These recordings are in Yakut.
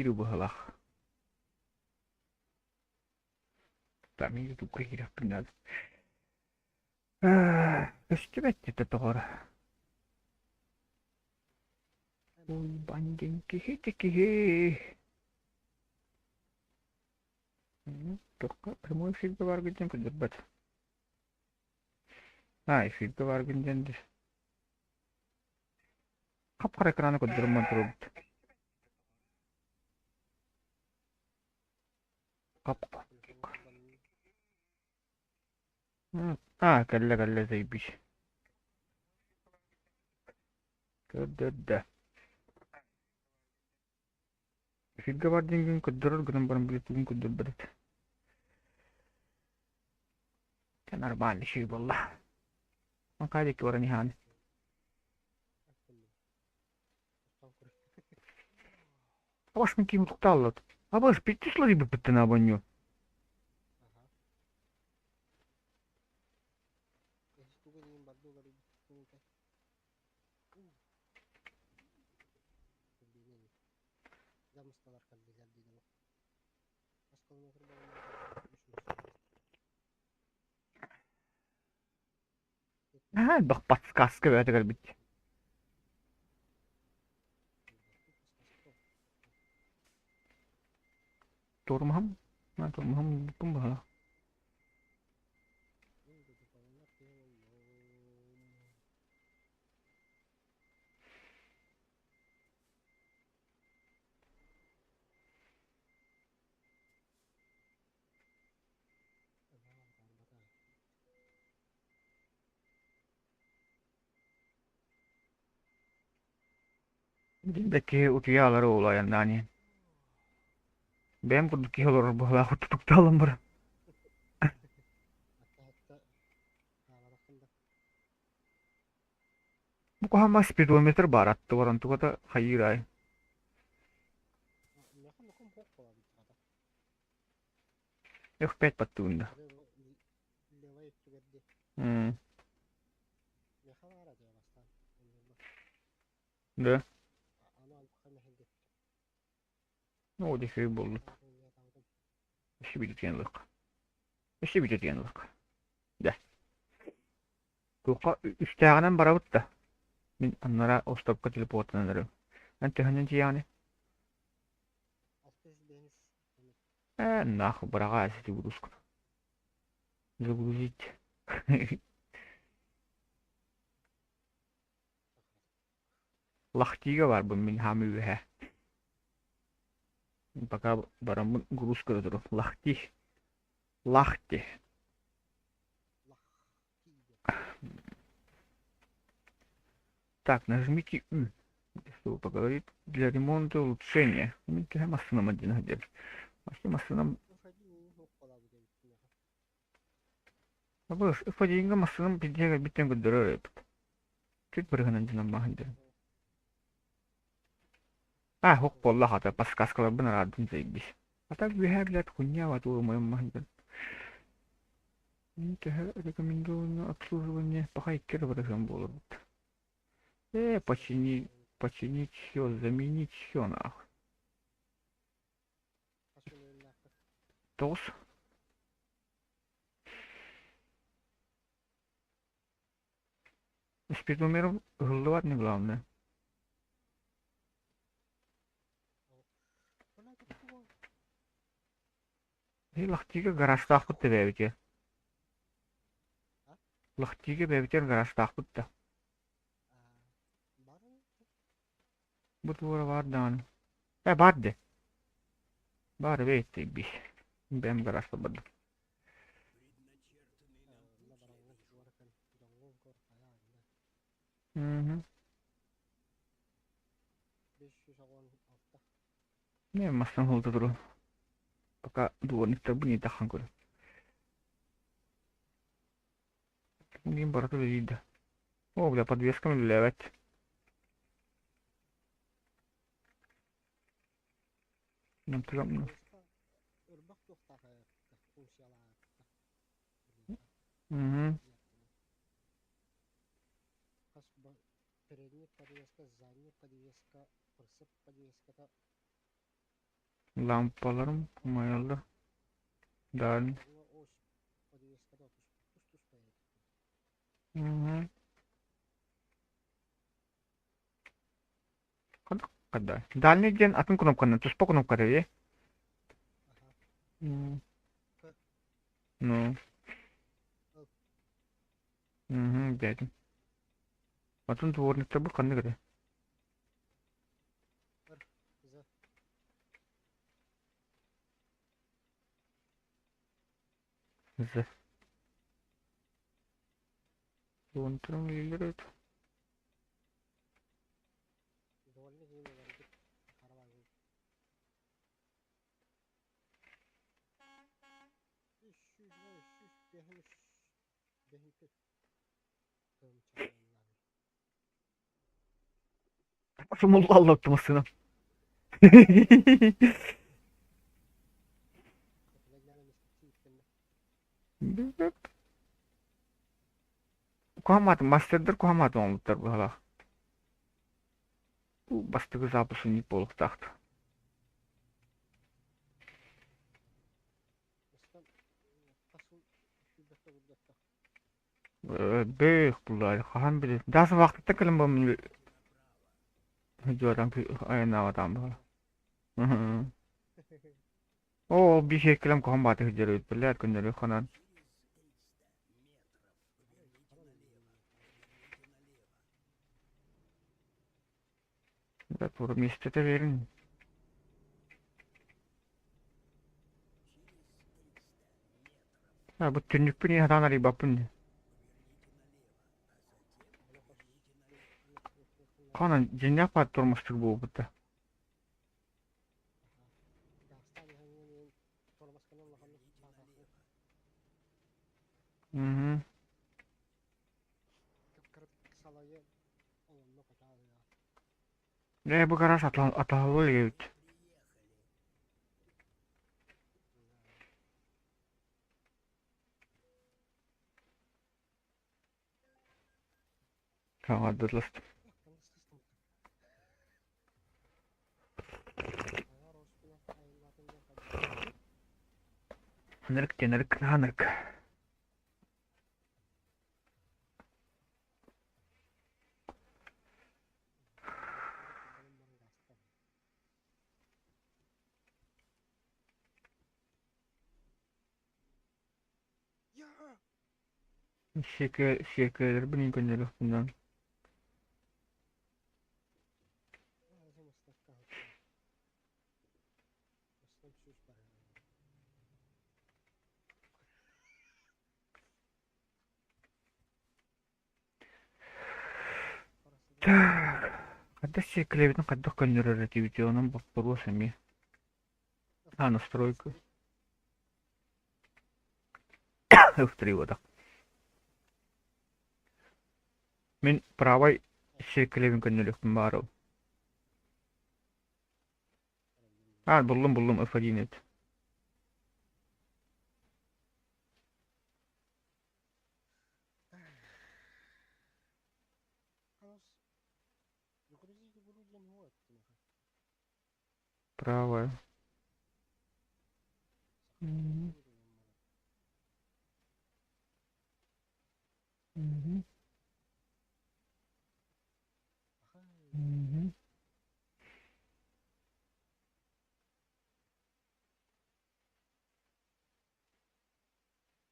эфиру быһалаах. Там ютубка киириэхпин наада. Көстүбэт это тоҕо Уйбан диэн киһи да киһи. Туохха прямой эфиргэ бааргын диэн көрдөрбөт. А, эфиргэ бааргын диэн хап-хара экраны көрдөрөн турабыт. Хап А, кэллэ кэллэ заебись. Көрдөрдө. Эфиргэ бар диэҥҥин көрдөрөр гынан баран били тугун көрдөрбөт этэ. Дьэ нормально үчүгэй буолла. Хайа диэки баран иһэҕин? Абаш мин киим туктааллат. Абаш питтис ларибыппыттан абонньу. Наһаа элбэх подсказка бөҕөтө кэлбит. Тормоһум, тормоһум буккун баһа. Билбэт киһи утуйа алар уолу айаннаан иһэн. Бэйэм курдук киһи олорор быһыылаах тутуктаалан баран. Бу куһаҕан спидометр баар аттыбар онтуката хайыыр аай. F5 баттыыбын да. Да. Ну, дешевый буоллун. Өссө бүтүтүөн ылыах. Өссө бүтүтүөн ылыах. Да. Туохха үстээҕинэн барабыт да. Мин аннара островка телепортанан эрим. Эн төһөнөн тиийэҕиний? Э, нахуй быраҕаа загрузку. Загрузить. Лахтига барбын мин хаамыы үөһэ. Пока бараммын груз көрө турум. Лахти. Лахти. Так, нажмите Ü, чтобы поговорить для ремонта и улучшения. Мин төһө массыынам отдельно сылдьар. Вообще массыынам Абыш, F1-га массыынам пиздец кэлбиттэн көрдөрөр эбит. Чуть бырыһынан дьонон баһын дьон. А, хук буолла хата, подсказкаларбын араардым заебись. А так үөһээ билээт хуйня ватуурумайым маһын дьон. Төһө рекомендовано обслуживание пока икки эрэ бырыһыан буоларбыт. Э, почини, починить все, заменить все нахуй. Тоҕус. Спидомером ыһыллыбат не главное. Лахтига гаражтаахпыт да бэйэбитигэр. Лахтига бэйэбитигэр гаражтаахпыт да. Бу туора баар даҕаны. Э, баар де. Баар эбээт би. Бэйэм гаражка бардым. Мгм. Не мастан холта туру. Пока дворниктарбын иитаххан көрө. Мин барыта үлэлиир да. О, бля, подвескам үлэлээбэт. Мгм. Лампаларым умайаллар. Дальний. Мгм. Дальний диэн атын кнопканан туспа кнопката дии. М, Ну, мгм, дядя. Атын дворниктарбыт ханнык эрэ? З. Дворниктарым үлэлиир эбит. Сумуллалла массыына. Куһамаатын мастердар куһамаатын оҥорбуттар быһалаах. Бу бастакы запуск буолуохтаах. Бөх буллаары хаһан били даас вахтыттан кэлэн бу дьуотан айаннаабатаан баҕар. Оо, биир кэлэн куһан бааты сылдьар эбит биллээт күннэри хонон. Да тура миэстэтэ биэрин. А, бу түннүкпүн иһэ сатаан арыйбаппын дии. Ханан дьиҥнээх баар тормозтук буолбута. Мгм. Ээ, бу гараж атаһылыы эбит. Хаҥардыластым. Ынырык диэн ырык, наһаа ынырык. Сиэкэлэрбин көннөрүөхпүн Так, хайдах сиэркилэбитин хайдах көннөрөр этибит онон боппуруос эмиэ. А, настройка. F3 Мин правай сиэркилэбин көннөрүөхпүн баарыл. А, буллум буллум F1 эбит. Правая. Мгм. Мгм. Мгм.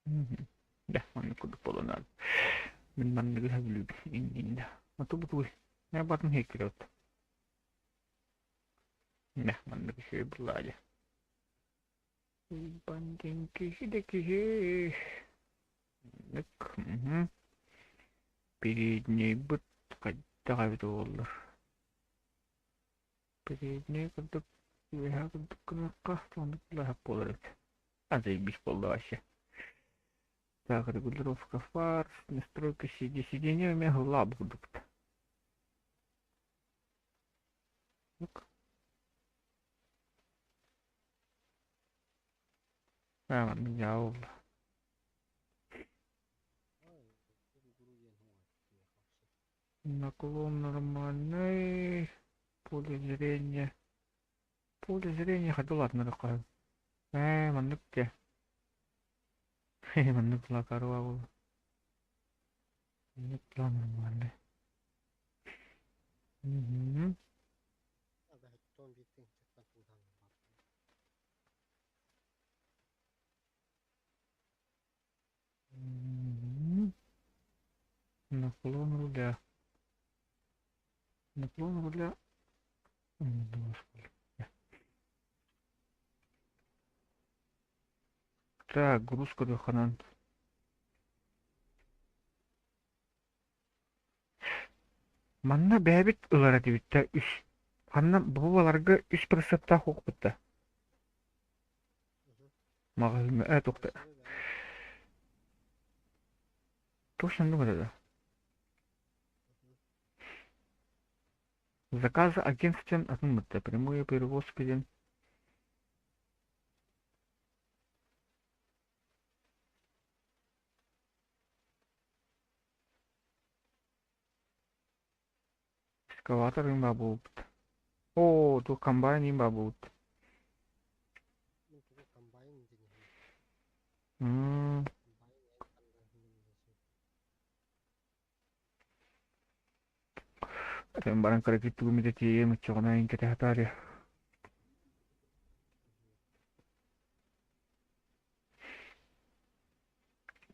Мгм. Да, маннык курдук буолан Мин манныгы сөбүлүүбүн иннинэ. Ото бутуй. Мэ батын хеккилот. Мэ маннык үчүгэй буллаадьа. Бандин киһи да киһи. Маннык. Мгм. Переднийбыт хайдах эбит буоллар. Передний курдук үөһэ курдук гыныахха, оннук лаһап буолар эбит. А заебись буолла вообще. Так, регулировка фар, настройка сиденья. Сиденье у меня лап курдук. А, меня Наклон нормальный, поле зрения. Поле зрения хайда улаатыннарыахха сөп. Ээ, маннык дьэ. Маннык лакаруа буолла. Маннык план нормальный. Мгм. Мгм. Наклон руля. Наклон руля. Так, груз көрүөххэ. Манна бэйэбит ылар этибит да үс ханна бу баларга үс прицептаах уохпут да маҕаһыыҥҥа ээ туохта туох оннук этэ да заказы агентствен атын бытта прямые перевозки диэн экскаватор имба буолбут оо туох комбайн имба буолбут м Баран кыра тугум ити тиийэн оччоҕуна иҥкэтэ сатаарыа.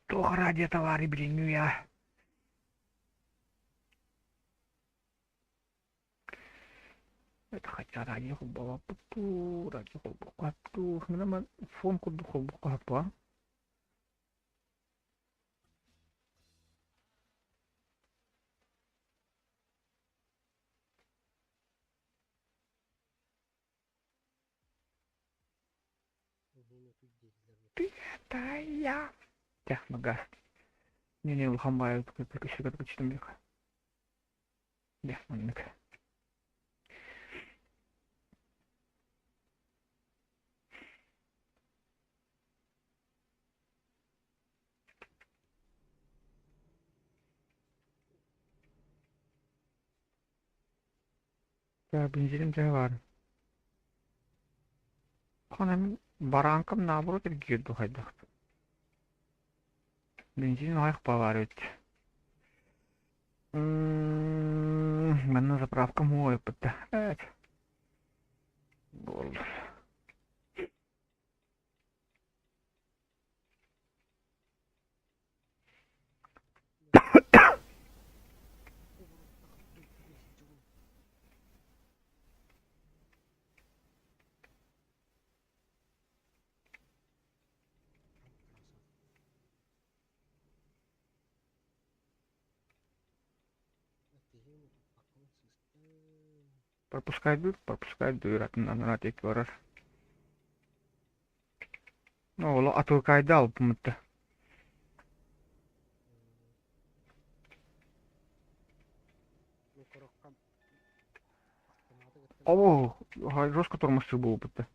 Туох радио товары билиҥҥи үйэҕэ? Это хотя радио холбообоппут дуу, радио холбуохха дуу, фон курдук холбуохха сөп. Ты-та-я. Тях, мага. Не-не, улахан баайы күчтүм Дьэ, маннык. Так, бензиним төһө баар? Ханан барааҥкам наоборот эргийэр дуу хайдах? Бензин аҕыйах баар эбит. Манна заправкам уойуппут да. Эт. Буолла. Пропускайдыыр, пропускайдыыр, атын анараа диэки барар. Оҕолор атылкаайда албыммыт да. Оо, жестко тормозчук буолбут да.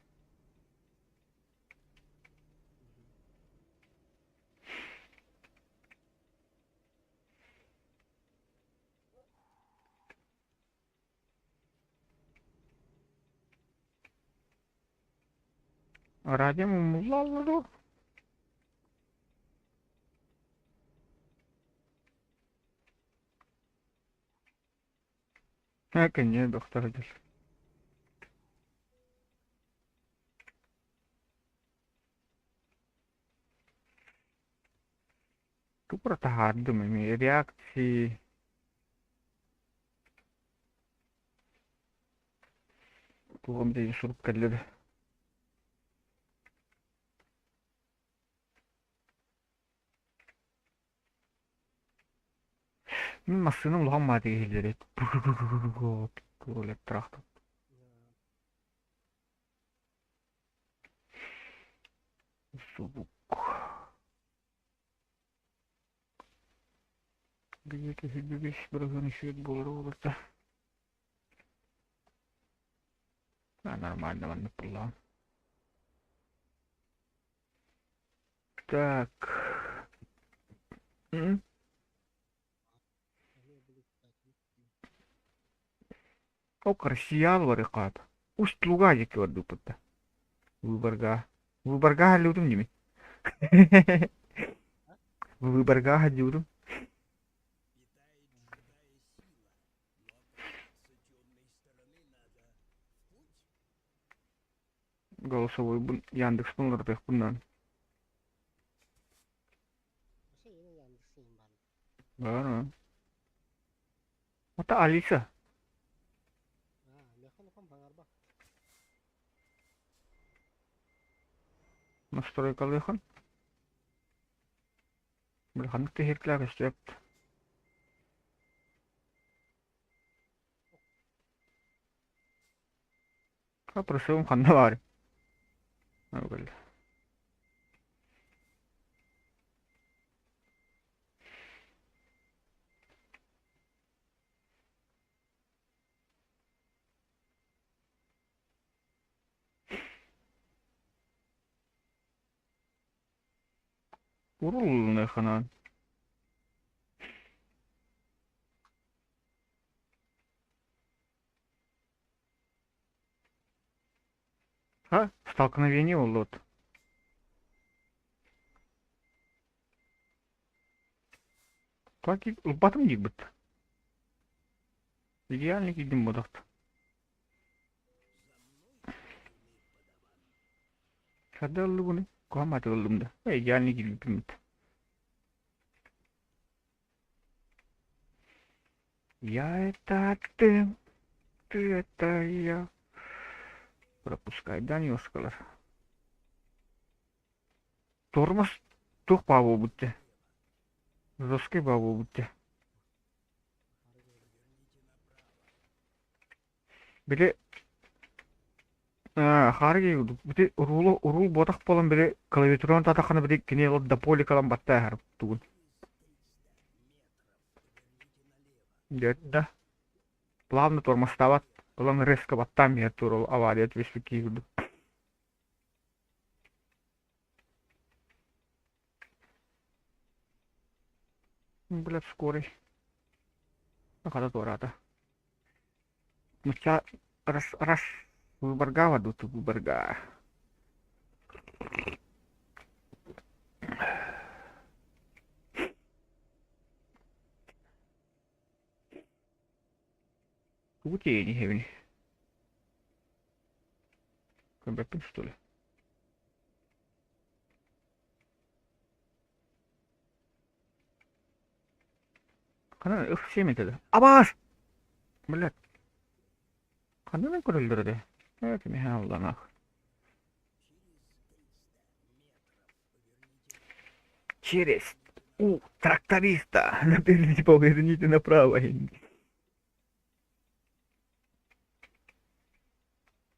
Радио умуллалла дуу? Ээ, кэнньэ бөхтөр дьыл. Тугу таһаардым эмиэ реакции туох эмит сурук кэллэ да. Мин массыына улахан маатыга иһиллэр трактор. Звук. Где-то 25 бырыһыан үчүгэй буолара буолар да. А, нормально маннык буллаҕым. Так. М? Ол Россиян барыхаат. Усть-Луга диэки барбыппыт да. Выборга. Выборга халлыбытым дии мин. Выборга сылдьыбытым. Голосовойбун Яндекспын уларытыахпын наада. Баар Ата Алиса. Настройкалыахын. Били ханнык тэһиэркилээх көстүөп. Просуум ханна баарый? Уруллуныаххынаан. Ха, столкновение буоллубут. Ылбатым диирбит. Идеально киирдим бодохт. Хада ыллыбыны, куһамматы ыллым да. Идеально киирбиппит. Я это ты, ты это я. Пропускайдан ёскалар. Тормоз туох баа буолбут дии? Жесткий баа буолбут дии. Били хаары курдук бити уруулу уруул буотах буолан били клавиатураны татаххына били кини ол до поликалан баттаа иһэр тугун. Дьэ да плавно тормозтаабат ылан резко баттаан биһэр туурал авария түбэспит киһи курдук. Блядь, скорый. Хата туораата. Нучча рас рас выборга вадут выборга. Тугу тиэйэн иһэбиний? Көрбөппүн что ли? Ханан F7 этэ да? Абаас! Блядь. Ханан көрөллөр этэ? Э, кимиһэ алланах. Через у тракториста наперните поверните направо.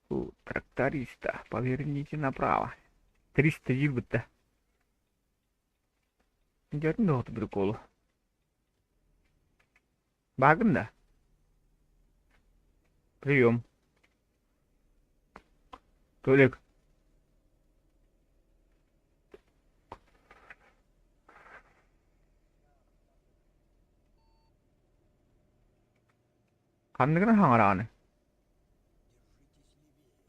У тракториста поверните направо. 300 диирбит да. Дьэрин да приколу. Баагын да? Прием. Толик. Ханныгынан хаҥараҕыный?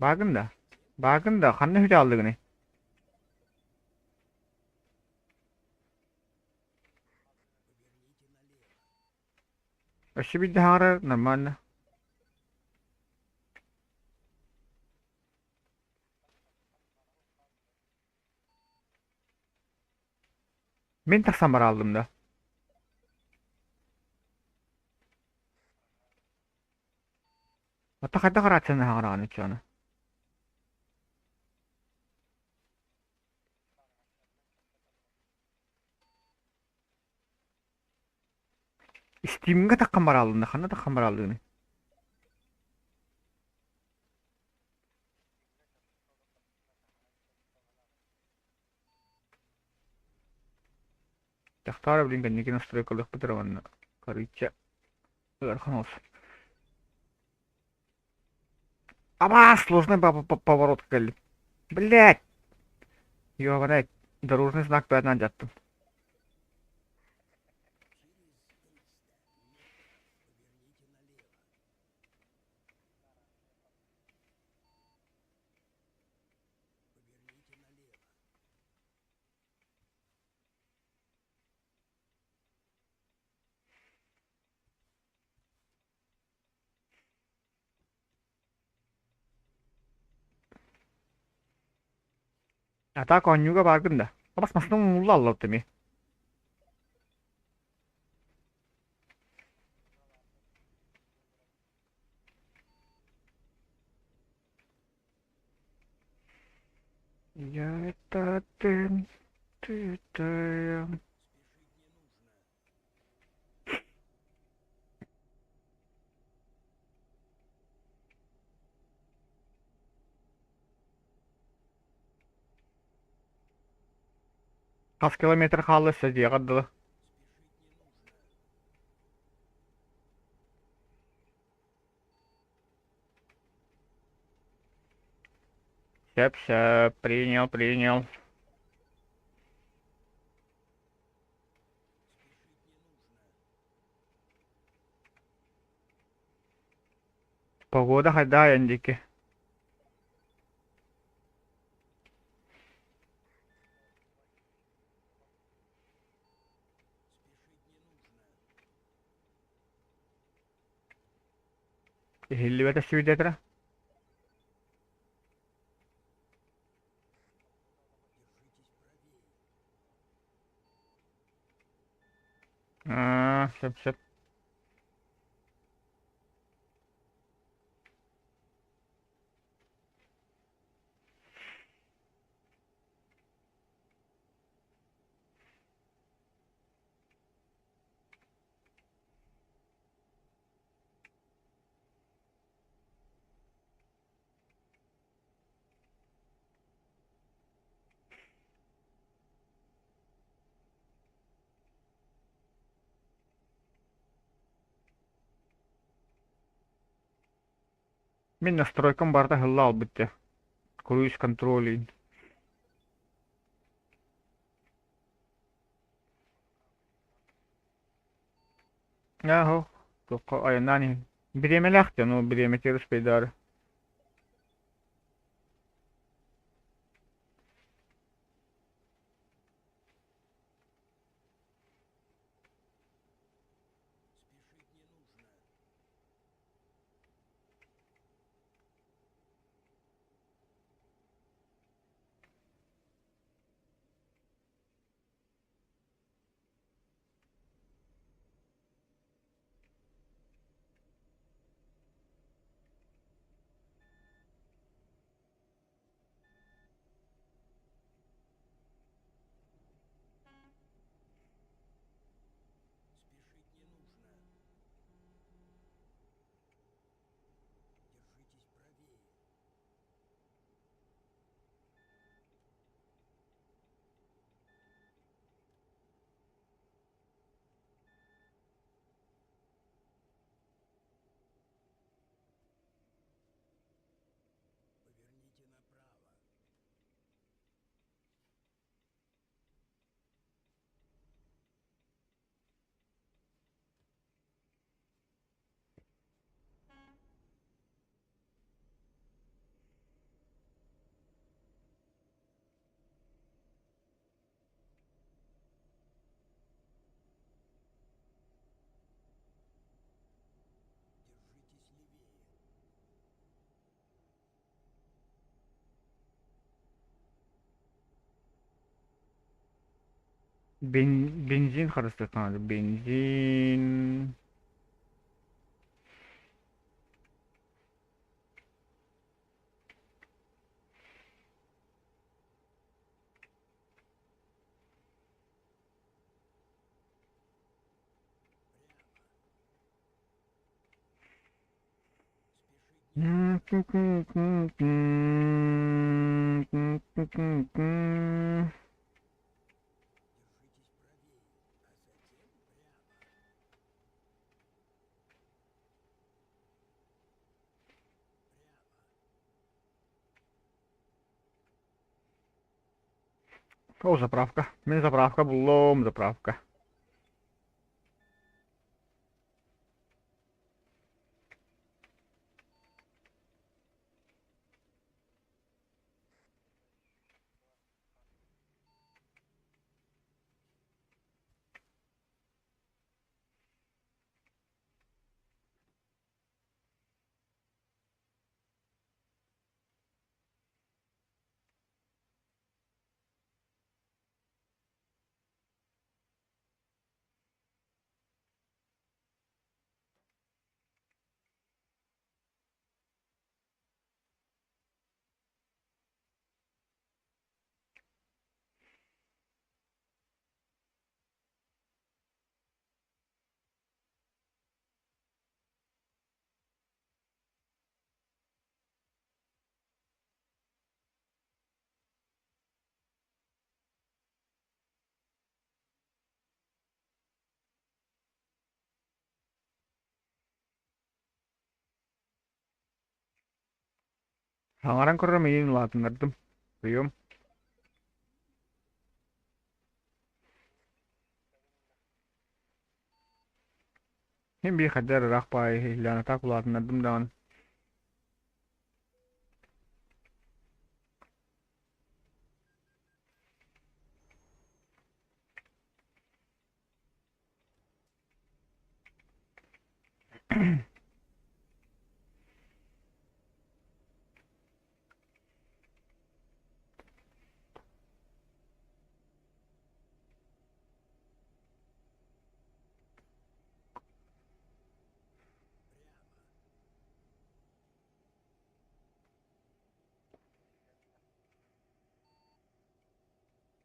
Баагын да? Баагын да? Ханна үһү алдыгыный? Өссө биирдэ хаҥарар нормально. Мин тахсан барааллым да? Ата хайдах рацияны хаҥараҕын оччоҕуна? Стимҥэ таххан барааллым да, ханна таххан барааллыгыный? Дьахтаара билин кэнники настройкалыахпыт эрэ уонна короче ыарахан олус. Абаас, сложный поворот кэллим. Блядь! Ёбаный, дорожный знак бээтинэн дьаттым. А так оонньууга бааргын да? Бас массыына умулла аллар эмиэ. Я это ты, ты, ты. Хас километр хаалла өссө дьиэҕэр дылы? Сөп, сөп, принял, принял. Погода хайдаа эн диэки? Иһиллибэтэ сүүрдэтэрэ? Аа, сөп сөп. Мин настройкам барыта ыһылла албыт дьэ. Круиз контроль Ааһо, туохха айаннаан иһин. Бириэмэлээх дьон, ол бириэмэтигэр успейдаары. Бензин харыстыахха бензин. О, заправка. Мин заправка буллум, заправка. Саҥаран көрөрүм иһин улаатыннардым. Прием. Мин биир хайдах эрэ ыраах баайы иһиллээн атаак улаатыннардым даҕаны.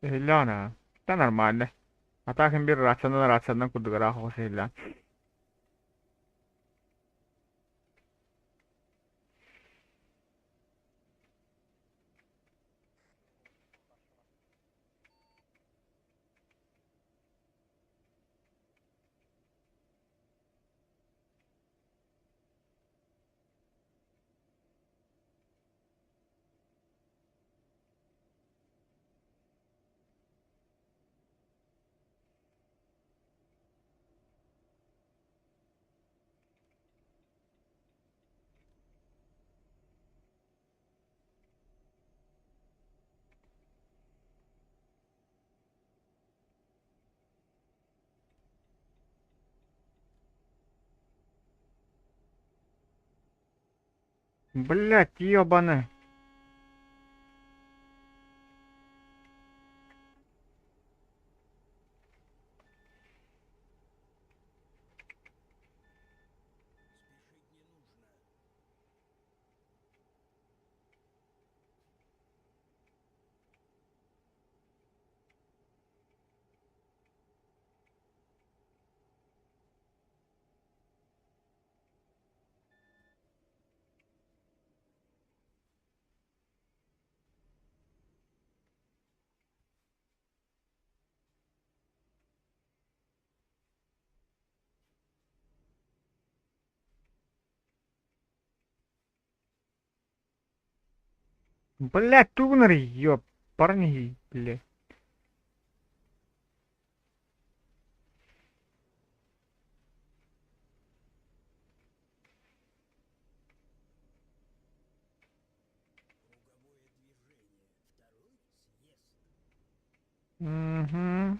Иһиллэҕин аа? Да нормально. А так им биир рациянан рациянан курдук ыраах оҕус иһиллээн. Блядь, ебаны. Блядь, тугунар ёб, парни, блядь. Угу.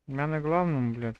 Я на главном, блядь.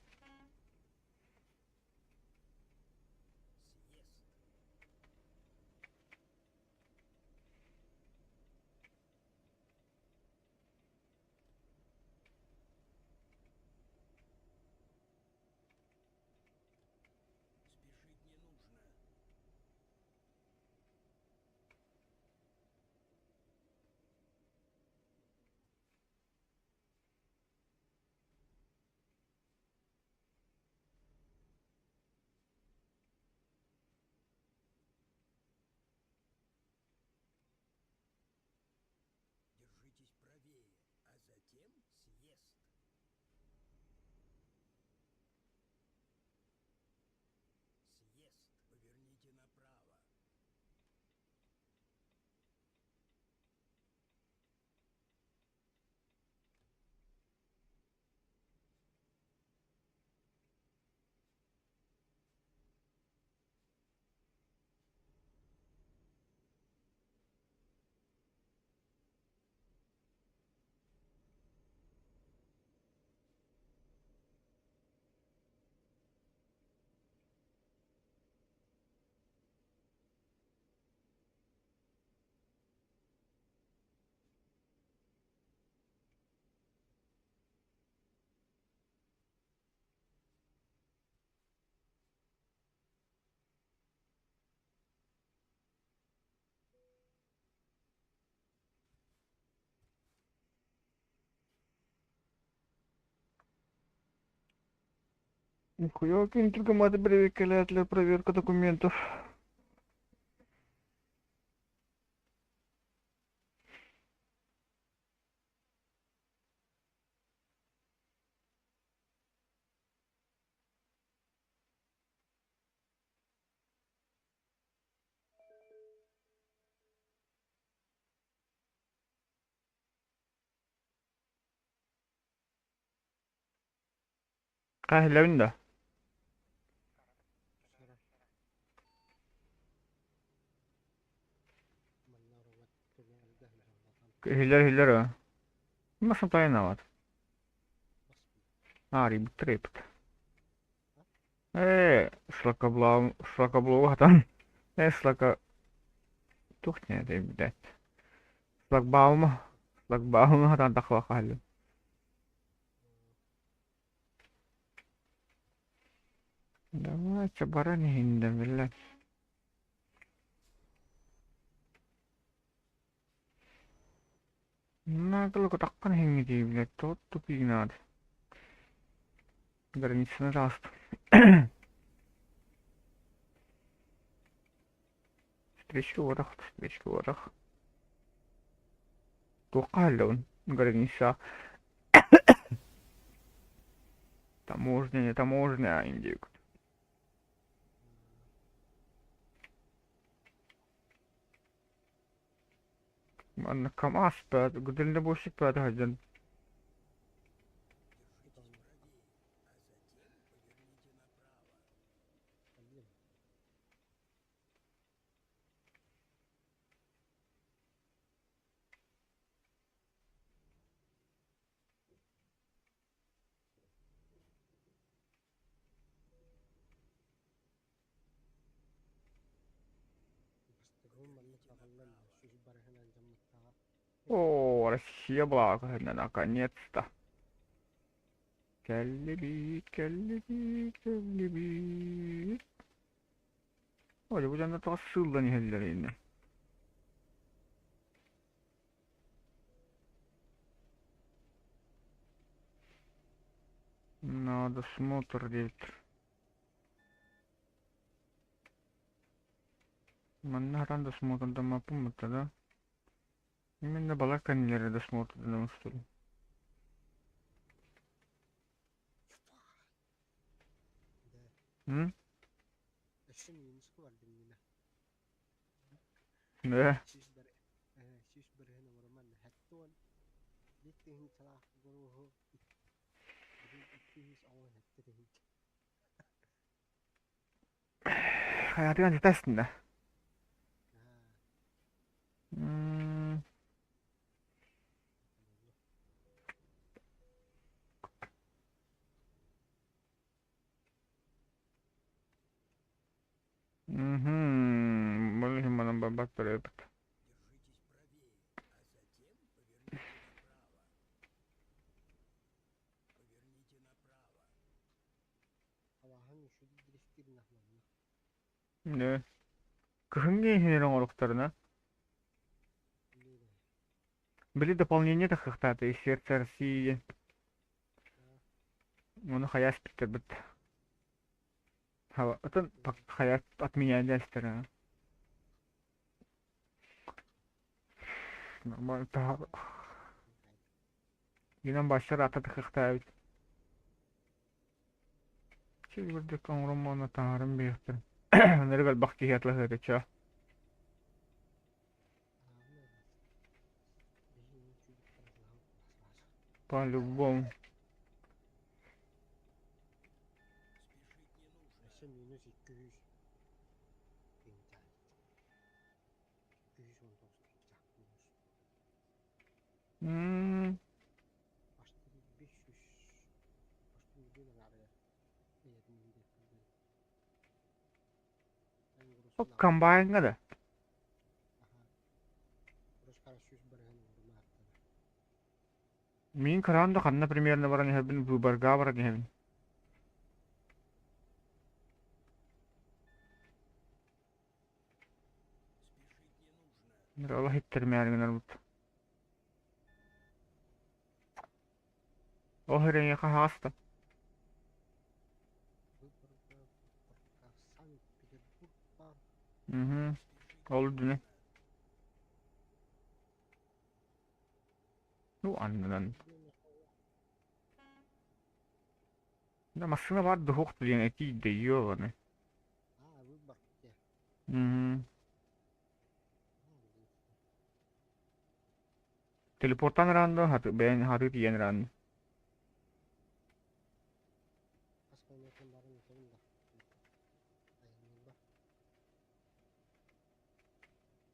Нихуя кинь для проверка документов. Иһиллэбин да? Иһиллэр иһиллэр аа. Масын тайнаабат. Аарыйбыттар эбит. Ээ, шлакоблогу хатан. Ээ, шлака... Туох диэн этэй билээт. Шлагбаума. Шлагбаума хатан тахлаха халлым. Давайте баран иһин да билэ. Наадала кутаххын иһиҥҥи дии билэ. Тоҕо тупик надо. Границаны таҕыстым. Встречка уорах, встречка уорах. Туохха аһыллабын? Граница. Таможня, не таможня, индик. Манна КамАЗ баар, дальнобойщик баар сылдьан. О, Россия была наконец-то. Кэллибит, кэллибит, кэллибит. Ой, бу дьоннор тоҕо сыыллан иһэллэр иннэ. Надо смотр диэбит. Манна хатан досмотрдаммаппын бутта да. Именно балар кэннилэрэ досмотрданабын что ли? М? Да. Хайатыгар сытастын да? М. Мгм. Бұл манан барбаттар эбит. Не. Кыһыҥҥы иһинэн оҥоруктарына били дополнение тахсыахтаата из сердца России диэн. Ону хайа испиттэрбит. Атын хайа отменяли истэр. Нормально Гынан бассар ата тахсыахтаабыт. Чүгүрдүк оҥорон уонна таҥарым биэхтэр. Ынырык элбэх киһи атлаһыата чоо. По-любому. М. Комбайнҥа да? Мин кыраан да ханна примерно баран иһэрбин выборга баран иһэбин. Олох иттэрмээри гынарбыт. Ол эрэйиэхэ аһаҕас да? Мгм. Ол үрдүнэн. Ну, аннынан. Да массыына баар дуһуох диэн этии да ёбаный. Мгм. Телепортан ыраан да хаты бэйэн хаты тиийэн ыраан.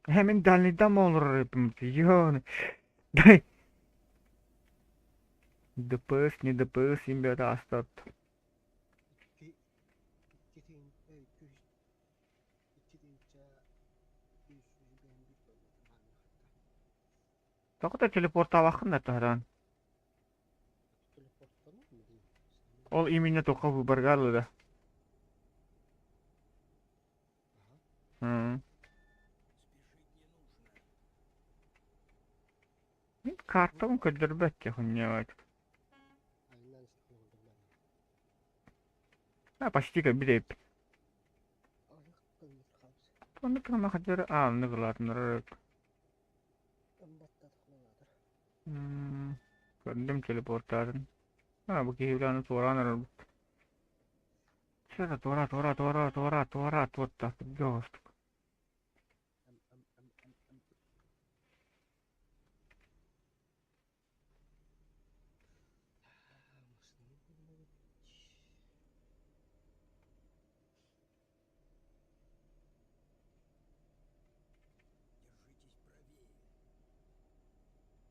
Мин дальныйдан олорор эбиппин ёны. ДПС, не ДПС, им бэт астат. Икки икки тыһыын икки үс 2 251 километр бааннахта. Тоҕо телепортаабаккын да таһаран. Телепорттанар дии. Ол именно тоққа выборга да. Ага. Мин картабын көрдөрбөт хуйня. Айынан истэххинэ. А почти как билеп. Аҕыйах километр хаалбыт. Онно кыма хадыр ааны кылаатынар. Ымбаттатах. Көрдүм телепортаатын. А бу киһи аны туораан эрэр. Чэ туора туора туора туора туора туотта жостук. М М М М М. Массыына буллубут.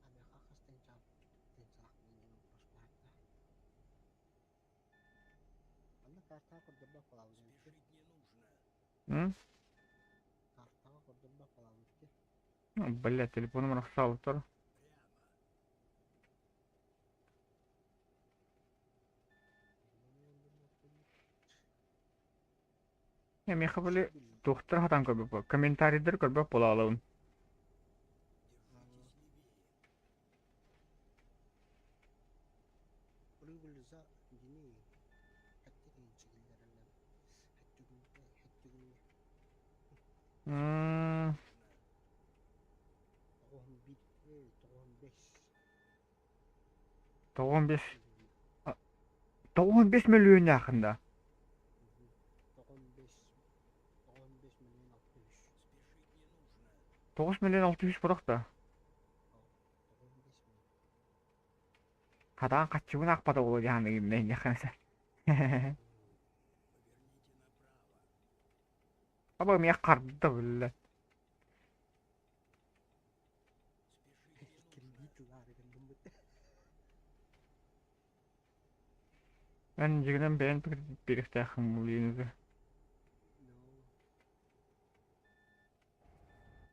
Амеха хас тыһыынчалаах тыһыынчалаах Манна картаҕа көрдөрбөт буолабыт эбит. Картаҕа көрдөрбөт буолабыт. Бля, телефоным рахсалытар. Миэхэ били туохтар хатан көрбөт комментарийдар көрбөт буолаалабын. Прибыль за дни сэттэ киллэрэллэр. Сэттэ 91, 95. 95 95 мөлүйүөннээххин да? 95 95 миллион 600. 9 миллион 600 бурах да? 95 миллион. Хатаан хаччыбын аахпата буолуо дьаһаныгын нэһиэххэ. Аба миэх харда биллэ. Кредит ылаары гынныммыт. Эн дьигинэн бэйэн бириэхтээххин булиыныгы.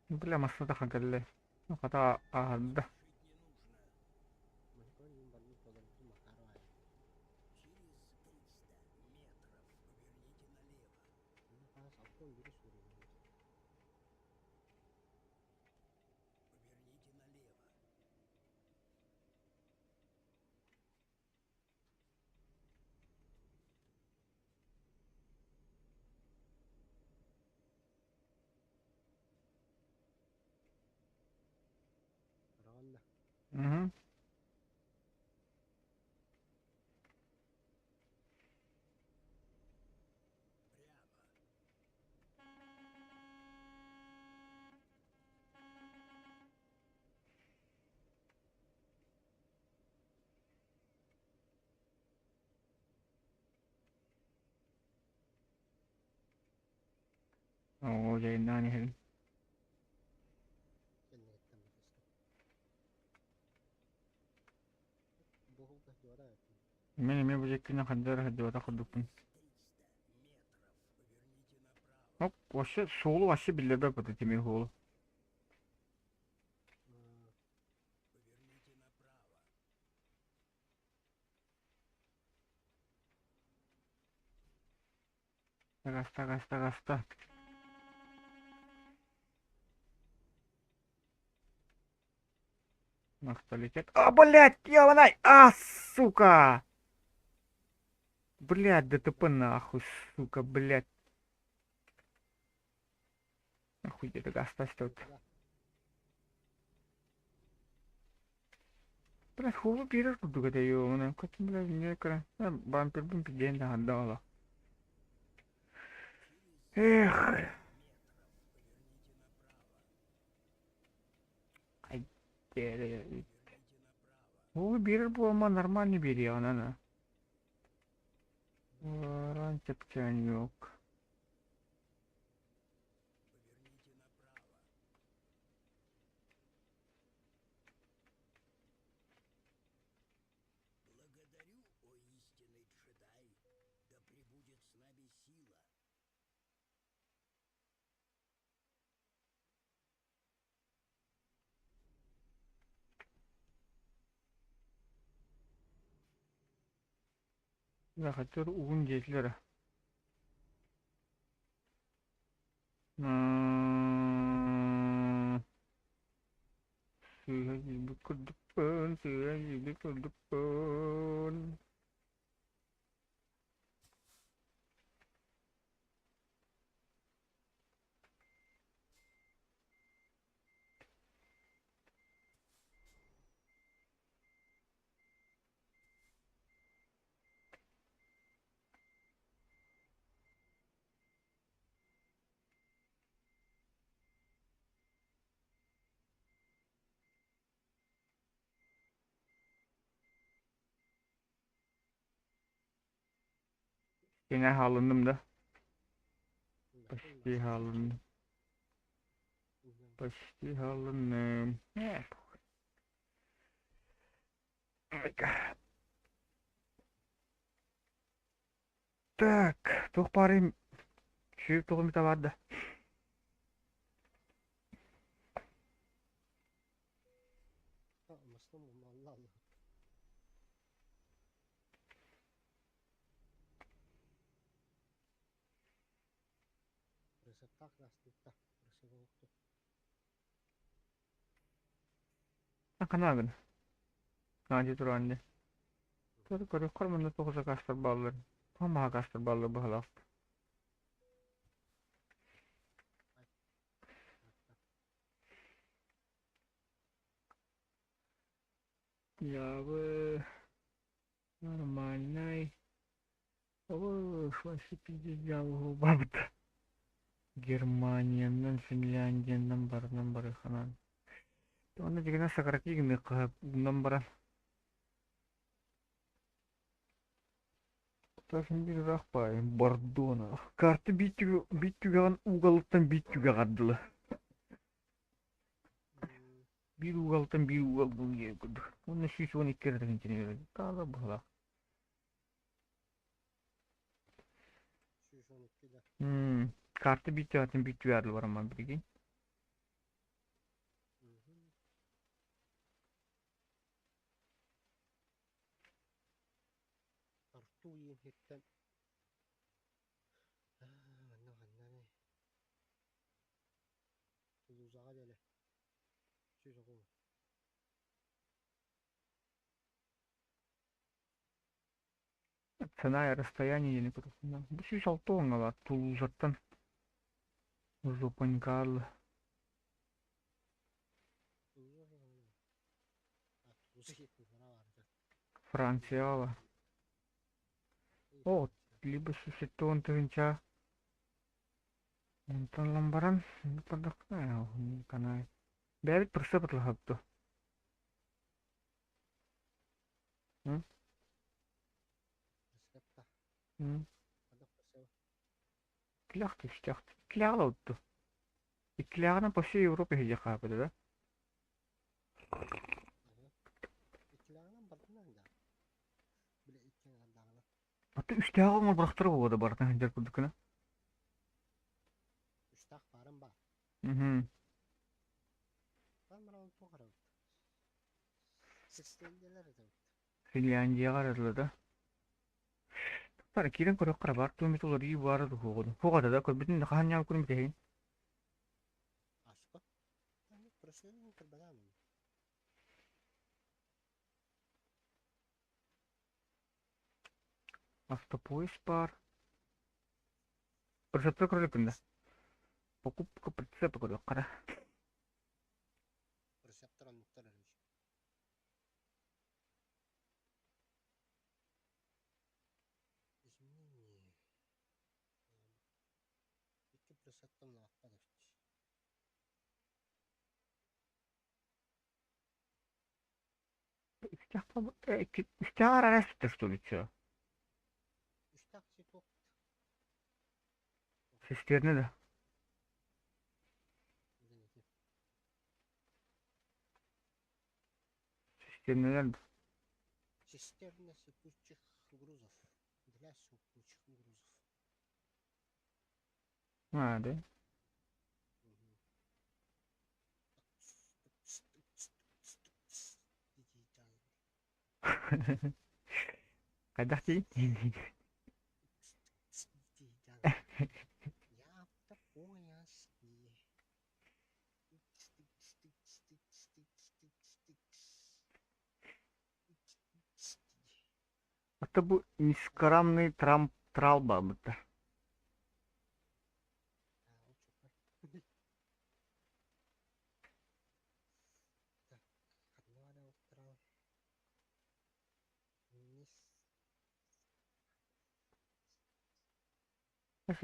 Бля масса тахан кэллэ. Хата ааһарда. Манкон барбыт болорбуту Макарова. Хаас 61 суруйбут. Араҕанна. Угу. Оо, дьайнаан иһэбин. Кэнниттэн батыста. Буһулга дьуора этим. Мин эмиэ бу дьиккинэ ханна эрэ сылдьыбатах курдукпун. Оп, вообще суолу вообще биллэрбэт бата тимир суолу. Таҕыста, таҕыста, таҕыста. Морталитет. А, блядь, ёбаный! А, сука! Блядь, ДТП нахуй, сука, блядь. Нахуй где-то газ тут. Блядь, хуй пирер курдук этэ ёбаный. Как, блядь, некра. Бампербин пиден да отдала. Эх. Ай, Ол биэрэр буолма нормальный биэриэҕин аны. Баран чэпчээн yok. Хотя угун диэтилэр. Сыыһа киирбит курдукпун, сыыһа киирбит курдукпун. Киҥэ хаалынным да? Почти хаалынным. Почти хаалынным. Так, туох баарый сүүп туох эмитэ баар да? Ханаагын? Наадьа тураан дии. Көрүөххэр манна туох закастар бааллар? Туох маһакаастар бааллар быһалаах. Дьаабы нормальнай. Оо, вообще пиздец дьаабы барбыта. Германиянан, Финляндиянан барынан барыханан. Онно дьигинэ сократить гыныахха умнан баран. Тасым биир ыраах баайым Бордоно. Карта биир түгэҕин угалыттан биир түгэҕэр дылы. Биир угалтан биир угал диэн курдук. Уонна 112 эрэ тыһыынчаны Таала быһалаах. Карта биир түгэҕиттэн биир түгэҕэр дылы барамман билигин. Тартуу иһиттэн манна ханнаный Тулузаҕа дэлэ 109. Цена и расстояние диэни көрүөхпүн. Бу 106 уоҥҥа баар Тулузаттан Жопанькаалла. Францияҕа баар. Оо, либо 170 тыһыынча онтон ылан баран бардаххына бэйэбит прицеп атылаһабыт дуо? Иккилээх түстээх иккилээҕи ылабыт дуо? Иккилээҕинэн по всей Европе иһийиэххэ хааппыта да? Аты үстээҕи оҥорбатахтара буолуо да барытын сылдьар курдук гына. Финляндияҕа эрэ да. Тахсар киирэн көрүөххэ баар туом уларыйыы баара дуһуоҕун. Суох этэ да көрбүтүн да хаһан ньаал көрүм бүтэһин. Автопоезд баар. Прицепты көрдүкүн да. Покупка прицепа көрүөххэ да. Үстээҕэр арас что ли чё? Сестерне да. Систернелер да. Цистерна сыпучих грузов. Для сыпучих грузов. А, да? Хайдах дии? Я автопоясни. Это бу низкорамный трамп тралба быта.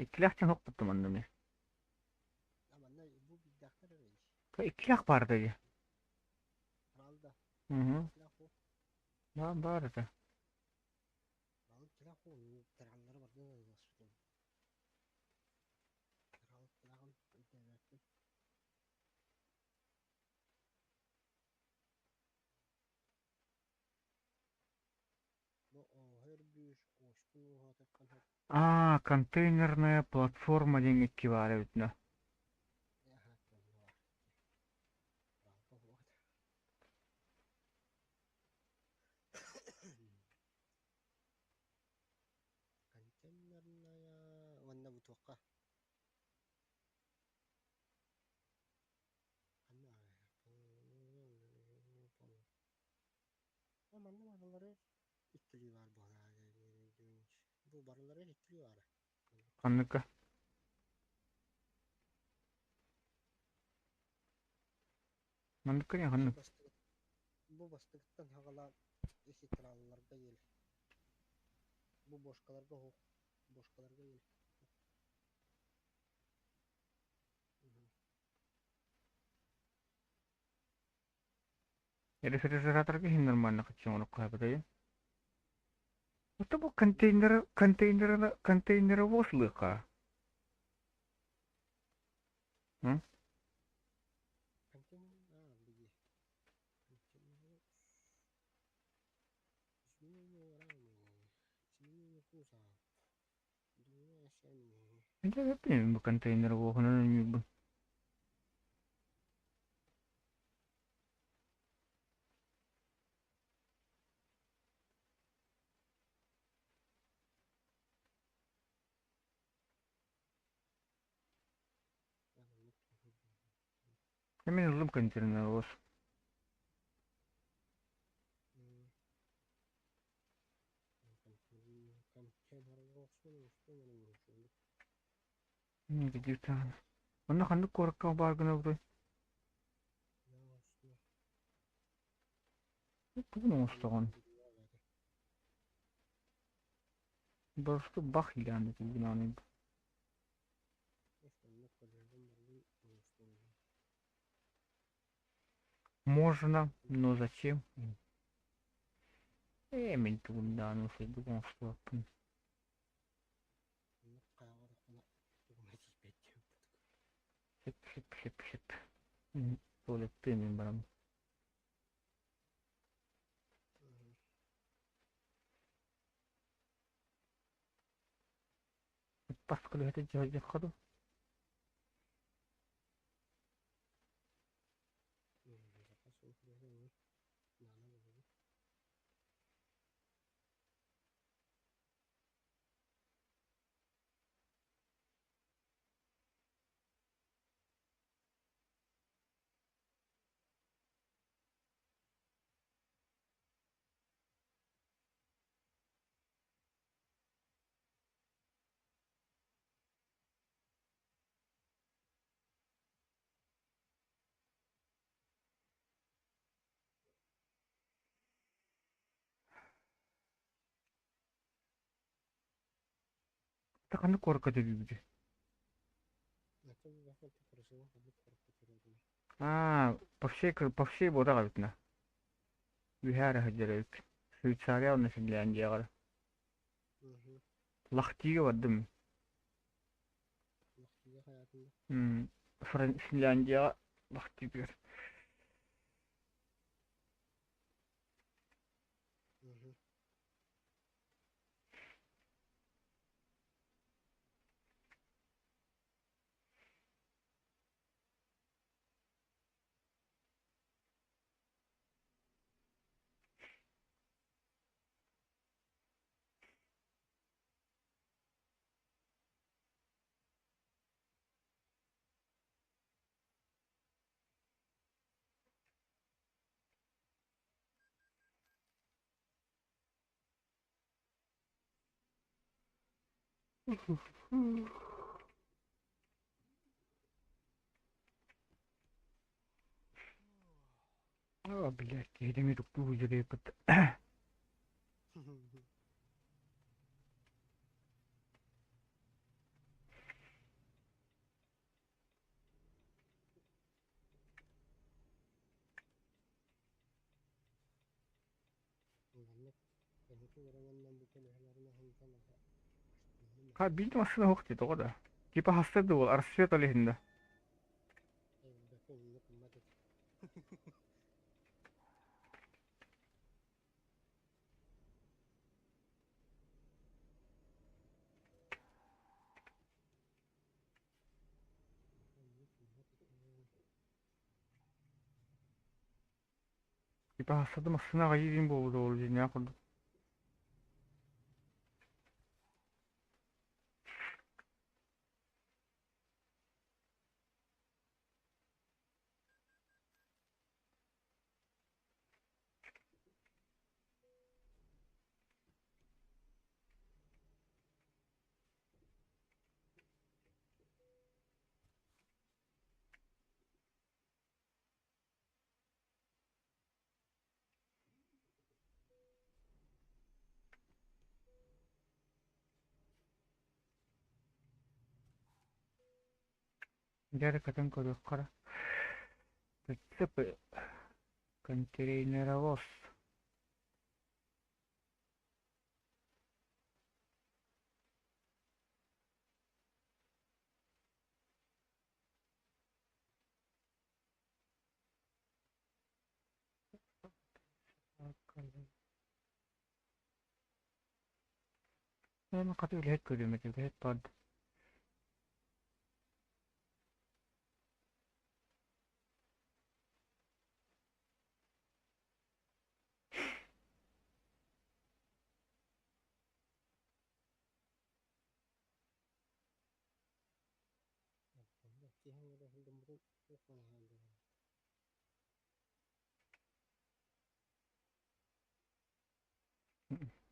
Иккилээх хоппуттум онно. Иккилээх баар да дии. Угу. Да, баар это. А, контейнерная платформа диэн икки баар эбит да. Контейнерная уонна бутуохха манна барылары иккилии баар буолаа бу барылары иккилии баара. Ханныка? Манныка не ханнык? Бу бастыгыттан хагалаан isi тралларга ел. Бу бошкаларга хук. Бошкаларга ел. Рефрижераторга иһин нормально хаччы оҥорукка хапытайын. Это бу контейнер контейнер контейнеровоз лыка. М? Контейнер, а, беги. Контейнер. Изменение рамы. Изменение кузова. Двумя осями. Это я бу контейнеровоһунан бу. Мен ыллым контейнеровоз. Онно ханнык куоракка баар гынабытай? Тугун оҥостоҕун? Барыста бах илааны тугунааны. Можно, но зачем? Мин тугундааны сайдык оҥостубаппын. Сип сип сип сип. Туалеттыы мин барам. Бас көлөһөтө дьоһдьоххо ду. Ханнык куоракка төрүүбүтүй? Аа, по всей буотах эбит Үһээ эрэ сылдьар эбит. Швейцария уонна Финляндияҕа. Лахтига бардым. Финляндияҕа Лахтигар. О, блядь, киһитими туктуу дьүрүйбүт. Маннык кэнники көрөн бу көлөһөлөрүн аһынтан астынным Ха, биир массыына суох дии, тоҕо да? Типа хаста да буол, рассвет ол иһин да. Элбэххэ инник гыммат этим. Инник гыммат этим. Типа хаста да массыына аҕыйыы диэн буолбут ол дьиҥнээх курдук. Дьэ эрэ кэтэн көрүөххэ эрэ. Прицеп контейнеровоз. Хата үлэһит көрүөм этэ, үлэһит баар да.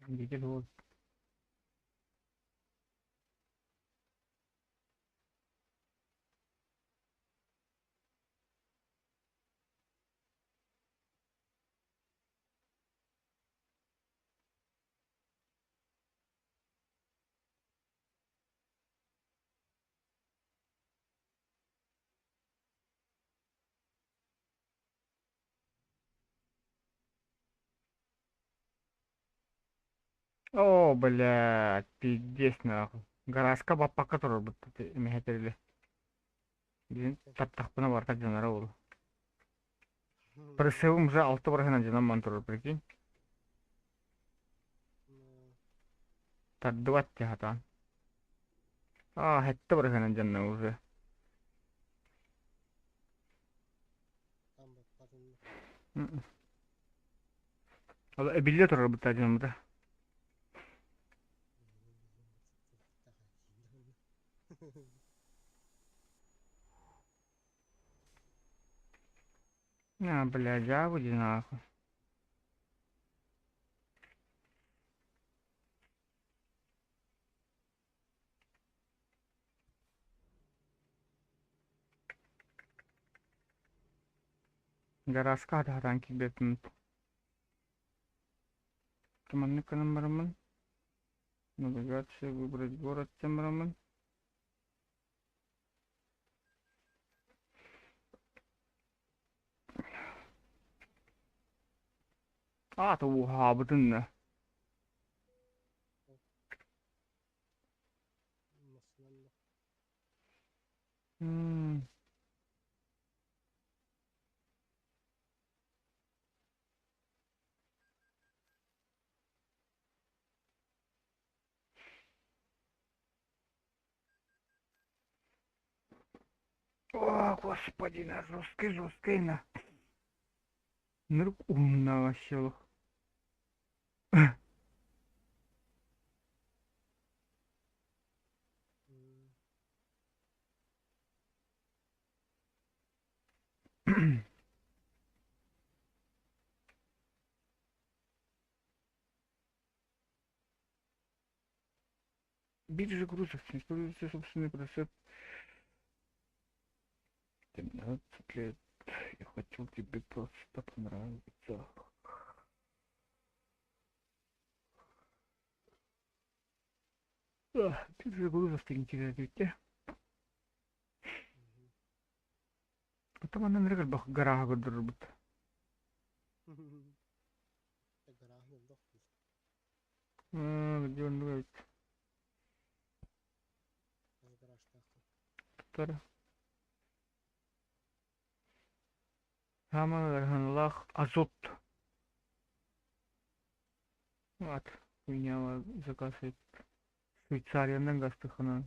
Дьэ буол. Оо, блядь, пиздец нахуй. Гаражка баппакка турарбыт эмэһэ Билин таттахпына барыта дьонноро буолуо. Прицебым уже алта барыһынан дьоном турар, прикинь. Тардыбат дии сатаан. Аа, сэттэ барыһынан дьонно уже. Ол эбиллэ турар бытта дьонбута. На, бля, дьаабы нахуй. Гаражка хатаһатаан киирбэппин. Маннык гынан бараммын навигация выбрать город диэн бараммын аата уһаабытын да. М. О, господи, на жесткий, жесткий, на. Нырк умного село. Биржа грузов используется собственный процесс. 17 лет. Я хотел тебе просто понравиться. Биржа грузов интересуете. Потом она ныргал гарага көрдөрбүт. Гарааһын элбэх дии. Где он бывает? Хас гаражтааххын? Тар. Хаман Азот. Вот. Хуйня заказ Швейцариянан гастыхынан.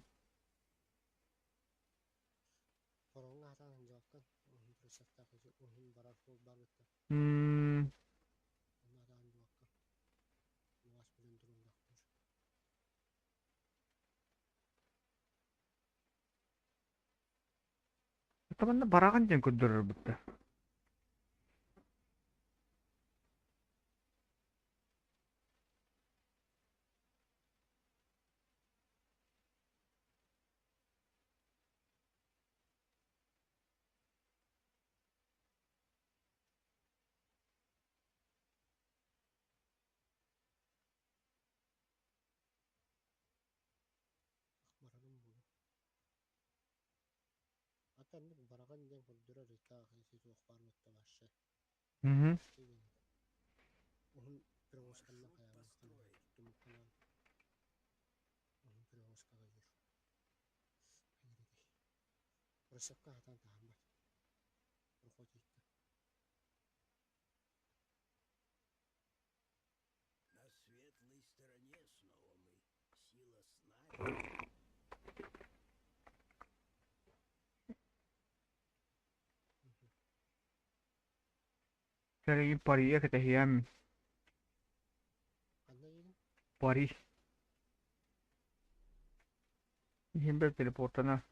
Хороҥҥо хатаан сылдьыбаккын. Уһун прицептаах уһун барар суол баар бытта. Онно хатаан сылдьыбаккын. Муҥас билэн туруллахтыыр. Таманна бараҕын диэн көрдөрөр бутта. Барарым буолуо. Ата оннук бараҕын диэн көрдөрөр ыйытаах ити туох баар бытта вообще. Почти диэн. Уһун перевозканан хайаабаккын туттумуккунан уһун перевозкаҕа жүр. Прицепка хатаан таһаарбат. Проход ыйытта. На светлой стороне снова мы. Сила с нами. Кэлин Пария кэтэһиэм. Ханна диигин? Париж. Иһин бэл телепортана.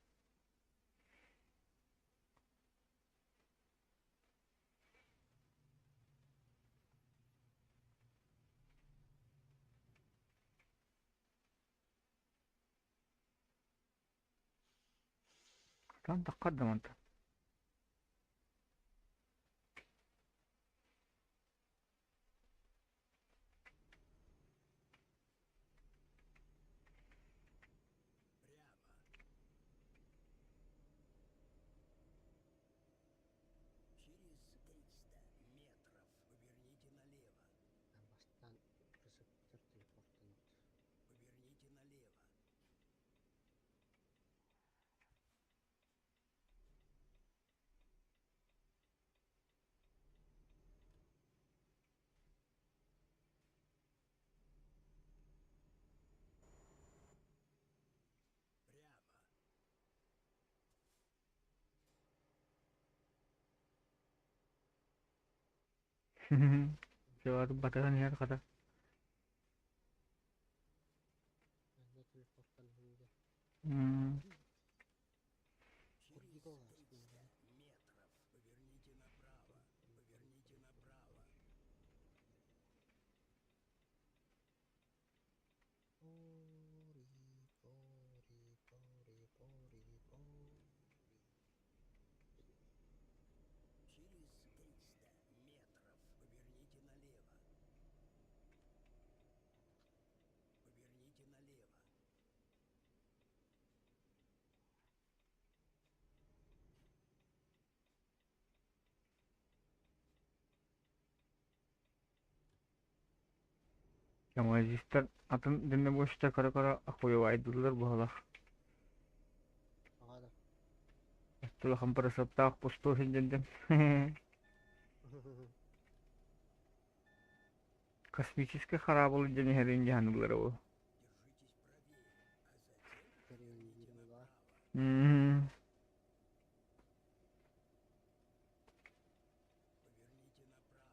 Там تقدم انت. Прямо. Через 300 метров поверните налево. Бастаан прицептэр телепортанабыт. Поверните налево. Прямо. Батахан иһэр хата. Манна телепортан иһингэ. Через Курдук 300 метров поверните направо. Поверните направо. Пори, пори, пори, пори, пори. Через 300 метров поверните налево. Поверните налево. Камазистар атын дальнобойщиктар кара-кара охуевайдыыллар буолар. Аҕа да. Улахан парасаптаах пустуо сылдьан космическай хараабыл дьэн иһэрин дьаһаныыллара буолуо. Держитесь правее, а затем Тэрийэн поверните быһыылаах. направо. Поверните направо.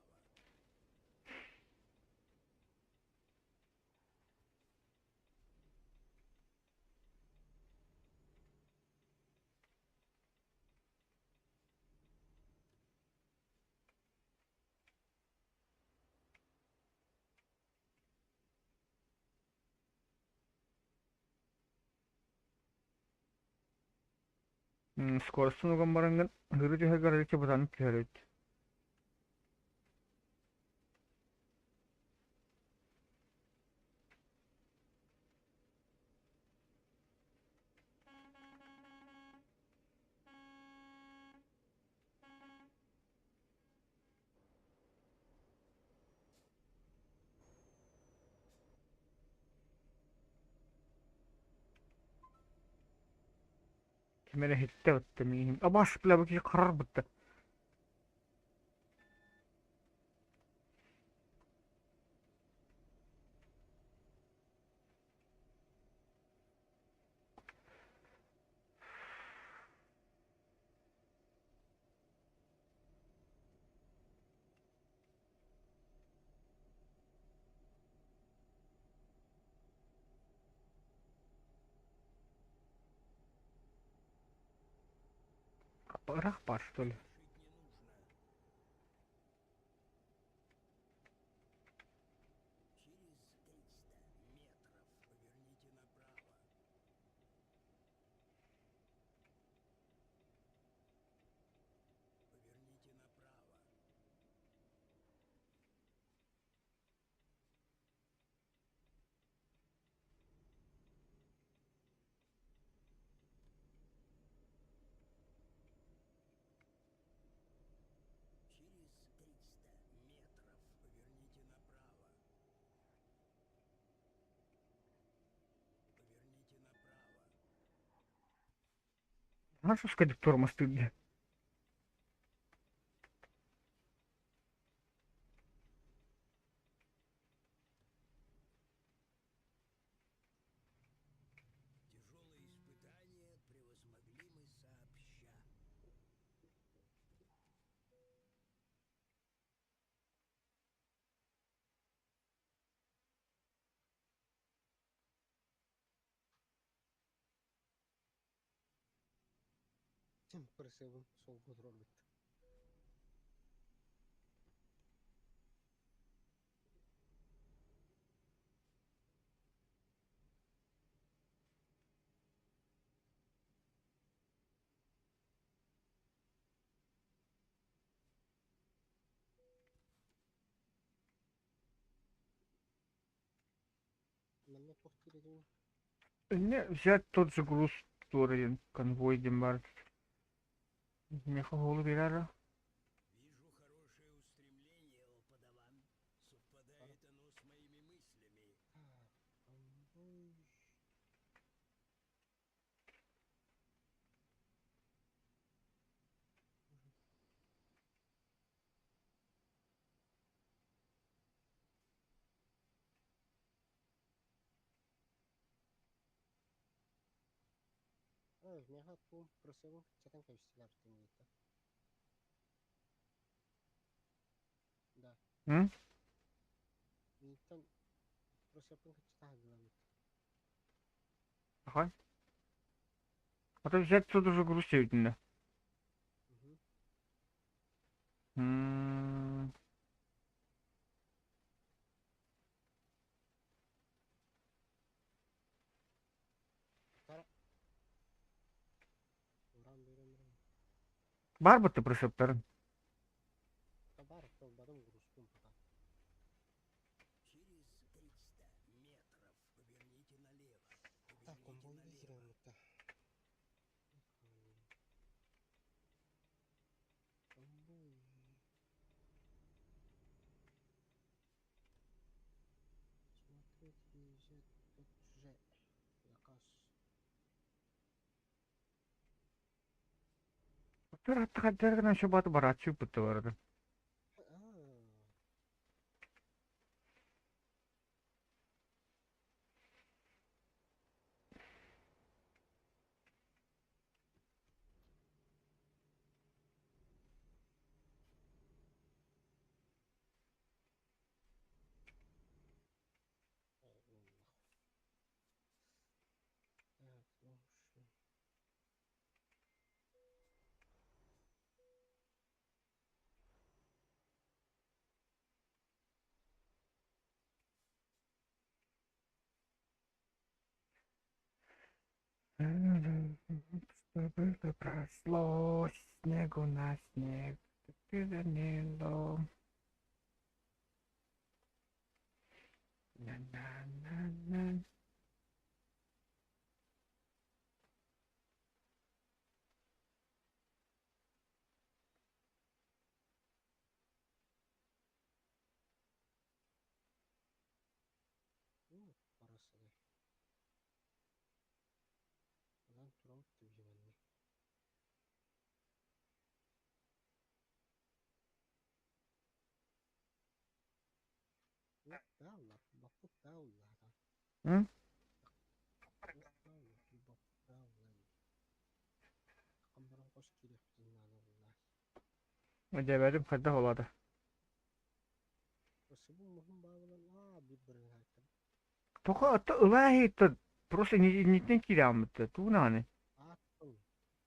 Скоростун уган бараҥҥын ыһыыры түһэргэр арыычча бытааннык түһэр эбит. Ким эрэ иһиттэ бытта миигин. Абаш, бля, бу киһи харар бытта. Ыраах баар что ли? Знаешь, что тормоз ты. Присевым суолга турарбыт. Манна туох диир Не, взять тот же груз, который конвой диэн баар. Миэхэ оһолу биэрэр. Конвой. Миэхэ туом просебын кыччатан кэбистилэр диэтэ. Да. М? Миигиттэн просебын кыччата сылдьыбыт. Аха. А то взять тот же груз диэбитиннэ. Угу. М. Тара. Уран берем берем. Баар бытты присептарын. Бар, толбадым грузкум пока. Так, конвойга киирэммитэ. Конвой. Смотреть и взять тот же заказ. Хаттар гынан барааччы бытты барады. А, Так, слушай. Было прошло, снегу на снег, ты замело. На-на-на-на. Уу, барасыгай. Онон турабыт түбүһүмэнни. Уох бааллар, баппыт бааллаата. М? Уох бааллар, баппыт бааллар. Хам баран хос киириэхпитин наада буоллаа. Дьэбэрим хайдах улаата? Сыбын муһун баалынан аа биир бырыһаайкам. Тоҕо ото ылаа просто инниттэн киирээҕиммит туунааны. Ааттын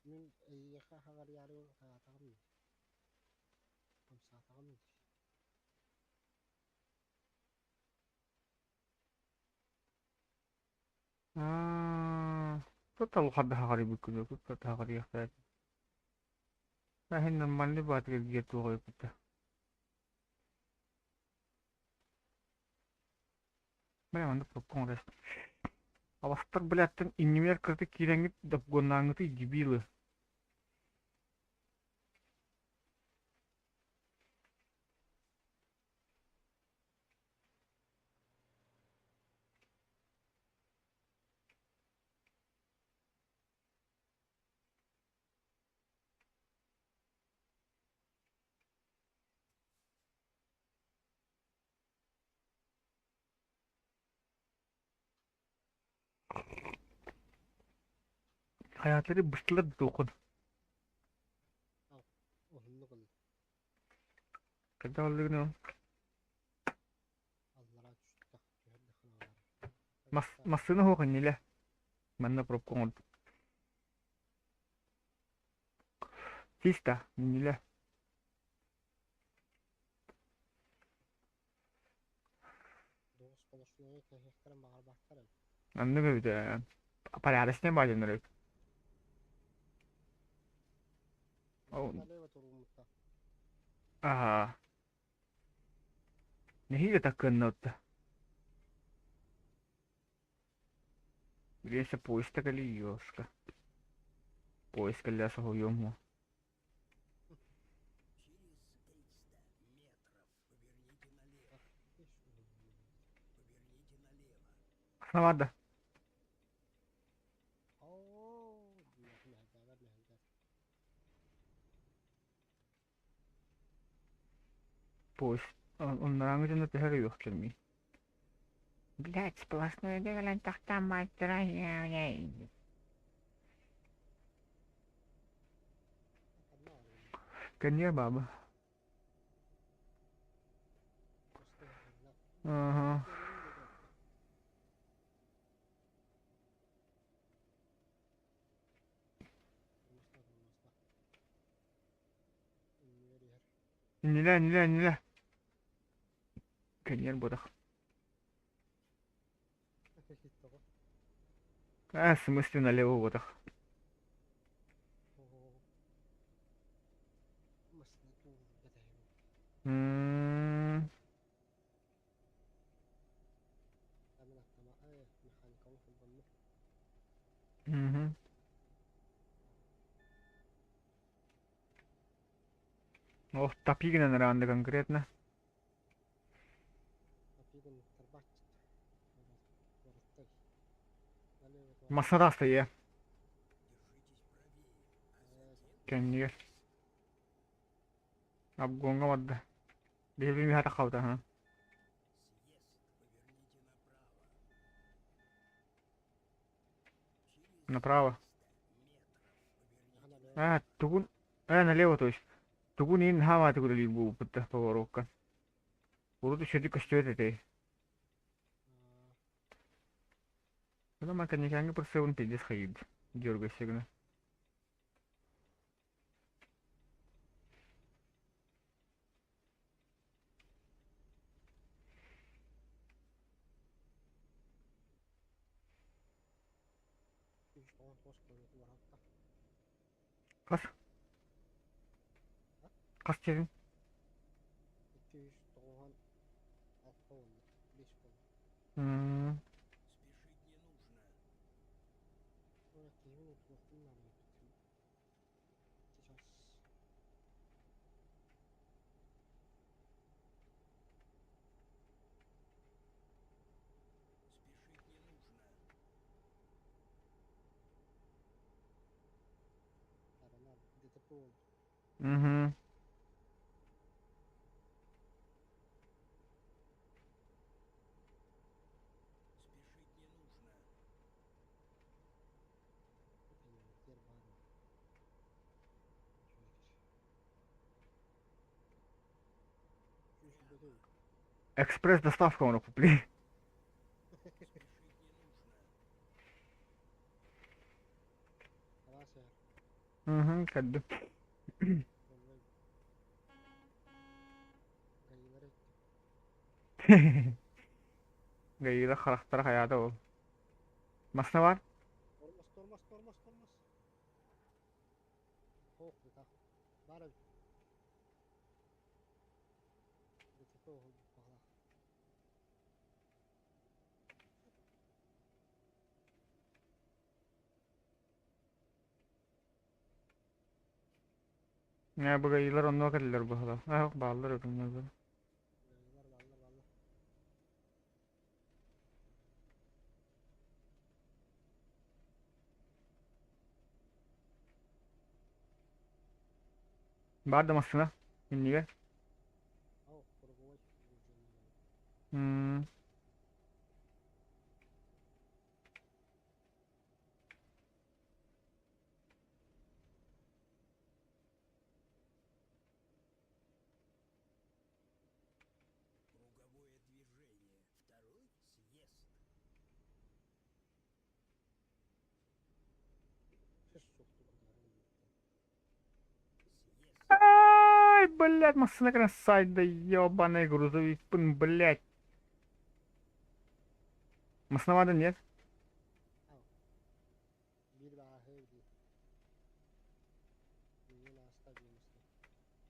мин эйиэхэ хаҕарыйаары хаатаҕым дии, хамсаатаҕым дии. Тут хайдаһаҕарыйбыккын тут таһаҕарыйахтаат. Иһин нормальный баатыгар киэр туоҕайбыта. Бля, маннык попкон рest. Аластар блядтан иннибэр кыртык киирэҥҥит допгоннааҥҥытый дебилы. Хайаатары быстылар дуохун. Ал, уһуннук ыл. Когда оллыгын Аллараа түстэх, түһэрдэххинэ аллараа. Мас Хайдахтаах массыына суох иннилэ. Манна пробка оҥордум. Чисто иннилэ. Доҕус полоснойу кэһиэхтэрин баҕарбаттар эбит. Оннук эбит ээ. Порядочный баалыннар эбит. Онтон налево турууммута. Аhaa. Нэһиилэ таккыанна отто. Билиэсэ поезда кэлии ёшка. Поезд кэллэ соһуйуом уо. Через 300 метров поверните налево. Ах, иш уһуннук. Поверните налево. Ханна Оо, мэһэйдээбэр мэһэйдээр. Поезд оннооҥу дьоно төһө эрэ үөхтэрмий. Блядь, сплошной кэлэн тахтааммааттара. Ханна барабын? Кэнниэ баба. Көстө ханна? Аха. Кэлин диэки барда. Тормозда, тормозда. Иннигэр иһэр. Иннилэ, иннилэ, иннилэ. Кэнниэр буотах. Тоҕо? А, в смысле налево буотах. Оо, массыына туурда тэһэбин. М, Амин аттама, механиканы холбонно. мгм. Ох, топи гынан араанда конкретно. Топигын тарбааччыт. Барыттай. Налево туора. Массадаста я. Держитесь правее, а затем Кэннигэр. съезд. Обгонга барда. Биһиги миһата хабыта ха. Съезд. Поверните направо. Через Направо. 300 метров поверните Налево. А, налево. тугун. А, налево то есть. Тугун ин хаамааты күрэлиир буолбут поворокка. Урут үчүгэйдик көстүбэт этэй. Ону маканикаҥҥа прицелын пиздец хайыырды. Дергайся гына. Үс тоҕон тоҕус километр баралта. Хас? Хас диэтиҥ? 296 буолла, 5 буолла. М, Спешить не нужно. Уонна киһибин утуохпун наада эбит. Сейчас. Спешить не нужно. Арана ДТП буолбут. мгм. Спешить не нужно. Кэннибитигэр баар үһү. Үчүгэй. Экспресс доставка оҥоро купли. Спешить не нужно. Араас эһэр. Мгм, кэллим. Онно гаилар эттим. Гаила харахтара хайаата ол. Масна бар? Тормоз, тормоз, тормоз, тормоз. Хоох бытах. Баар эбит. ДТП оһолбут баҕалаах. Ээ, бу гаилар онно кэллилэр быһыылаах. Ээ, бааллар өтүҥнэр. Гаилар бааллар, бааллар. Баар да массыына иннигэр. Ау, круговой движение. М, Круговое движение. Второй съезд. Сир суохтук утааран Съезд. Ай, блядь, массыына кэлэн сайда, ебаный грузовикпын, блядь. Массыына нет? Ау, биир бааһы дии. Миигин ааста биир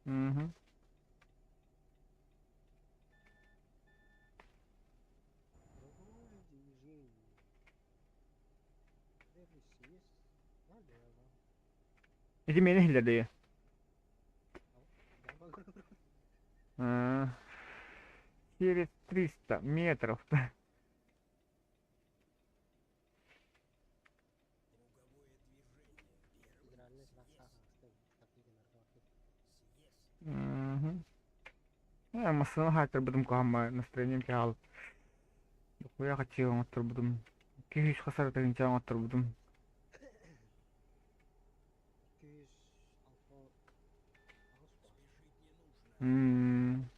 Мгм. Круговое движение. Первый съезд налево. Ити миэнэ иһиллэр дии. Ау, да, А, через 300 метров. Круговое движение. Первый Федеральная трасса съезд. ааста такие наркотик. Съезд. Мгм. Э, массыына хаайтарбытым куһаҕан настроением кэҕэл. Дохуя хаччыга оҥотторбутум. Киһи үс хас арытыгынча оҥотторбутум. 268 баар. Спешить не нужно. М,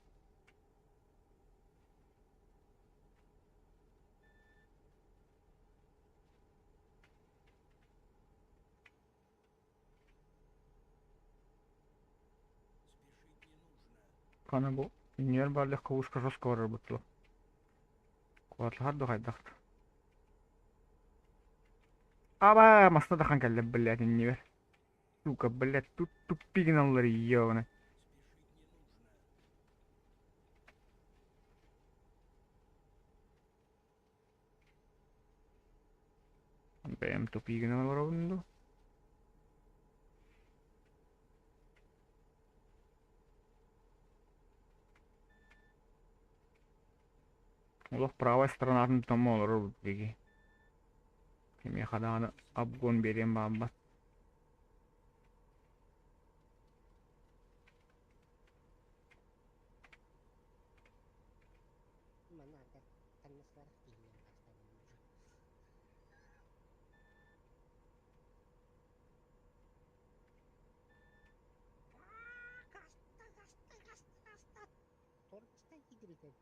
Спешить не нужно. Хана бу иннигэр баар легковушка жестко барар Куатлаһар да хайдах. Аба, массыына тахан кэллэ, блядь, иннибэр. Сука, блядь, тут тупи гыналлар ёбаный. Спешить не нужно. Бэйэм тупи гынан олоробун дуу. Олох правая сторонатын тутаммын олорор биһиги. Кимиэхэ даҕаны обгон биэриэн баҕарбат. Манна таннастарах киһилэр астабын. Гаста, гаста, гаста, гаста. Тормозтан кидиритен.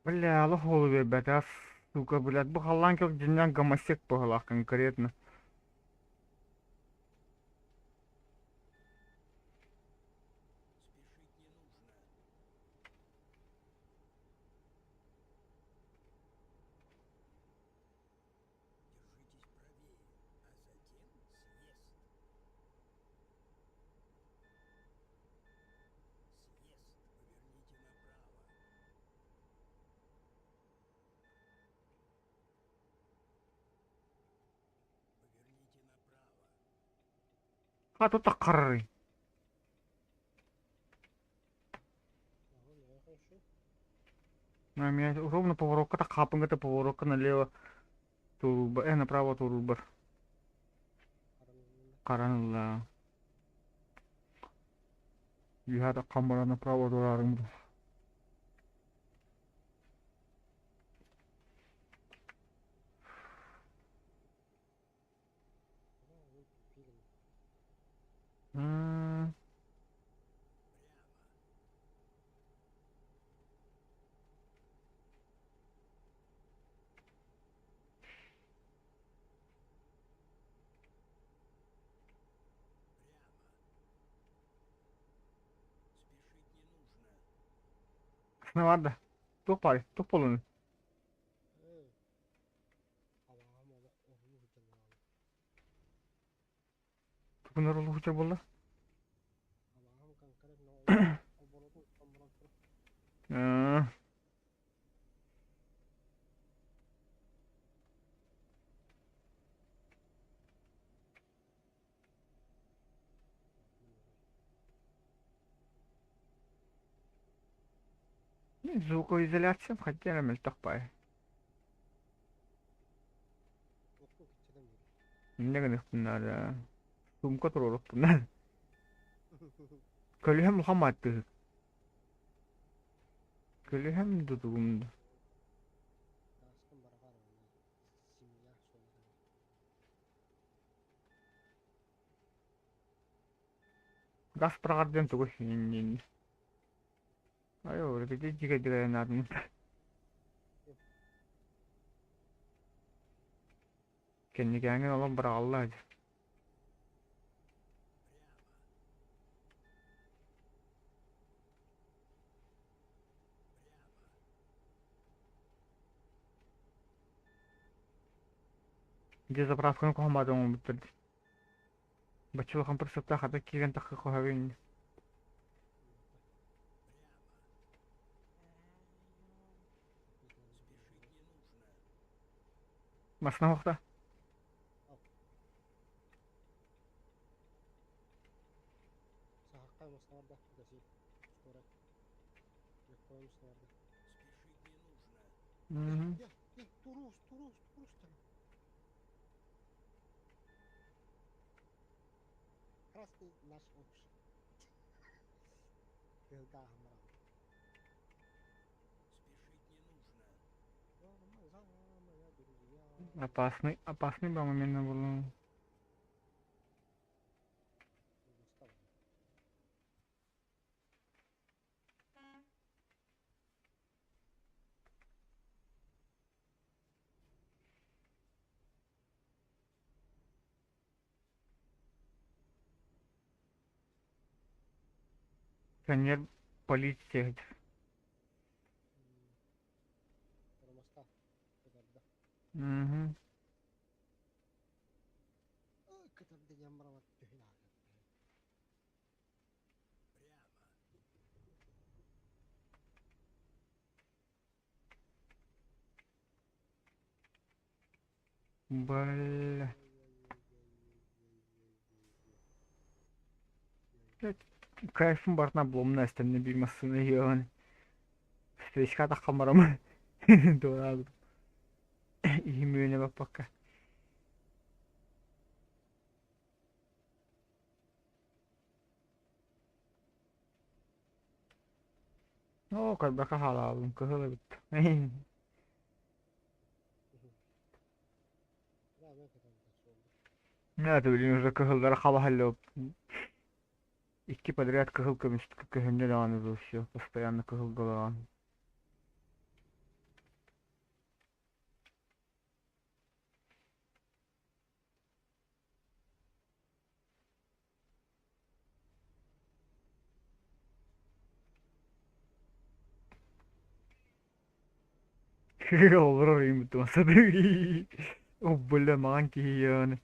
Бля, олох уолу биэрбэтэх, сука, блядь, бу халлаан көх дьиҥнээх гомосек быһыылаах конкретно. Спешить не нужно. Держитесь правее, а Ха тутаххарарый? Ага, ну хорошо. А меня ровно поворотка так хапынга поворотка налево туруба, направо турубар. Харанылла. Харан ылла. Үһэ таххан баран направо тураарыҥ. Да, ол тупик. М, Спешить не нужно. Сна барда. Туох баарый? Туох буоллун? Ээ, абаҕам олох орулуу сылдьар баҕайы. Тугунар улуһуча буолла? Абаҕам конкретно олох оборотун тутан баран турар. Э, Звукоизоляция хотя мөлтөх баай. Туохпун киччэтэн биэрэр. Инньэ гыныахпын наада. Сумка туруорукпун наада. Көлүөһэм улахан мааттыыһык. Көлүөһэм дутугум да. Тааскын бараҕар уонна семья суоллара. Газ быраҕар диэн тугуй? Иннин. Айоо, дьигэдьигэйэн наадын. Кэнникээҥҥин олох быраҕаллар дии. Дьэ заправканы куһаҕан оҥорбуттар дии. Бачча улахан прицептаах хата киирэн тахха хоһоруй ини. Спешить не нужно. Массыына оһохто? Сахакка мастарда гаси скоро легко мастарда. Спешить не нужно. Я, Мгм. я, я, турус, турус, турус там. Красный наш общий. Кылгааһын баран. Спешить не нужно. Моя друзья. Опасный, опасный был момент был. Пионер полиция. Ромаста кытарда. Угу. Кытарда диэн баран түһүн ааҕар. Прямо. Бля. Кайфым барытына булумна эстэннэ биир массыына иһиэҕин. Встречка таххан бараммын. Туораабытым. Иһим үөнэ баппакка. Оо, көрбөккө хаалаабым, кыһыл эбит. Это, блин, уже кыһыллара хабаһаллыбыт. Икки подряд кыһыл көмүс көһүннэ даҕаны дуу, все, постоянно кыһылга олорон. Олорор иймит масады. О, бля, маҕан киһи яны.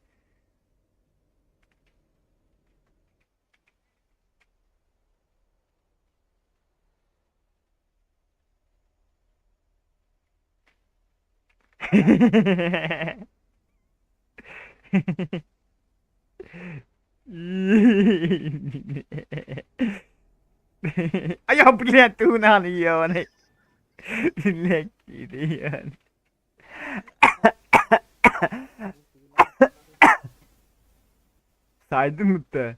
А я, блядь, ты унан ебаный. Блядь, ты ебаный. Saydın mı da?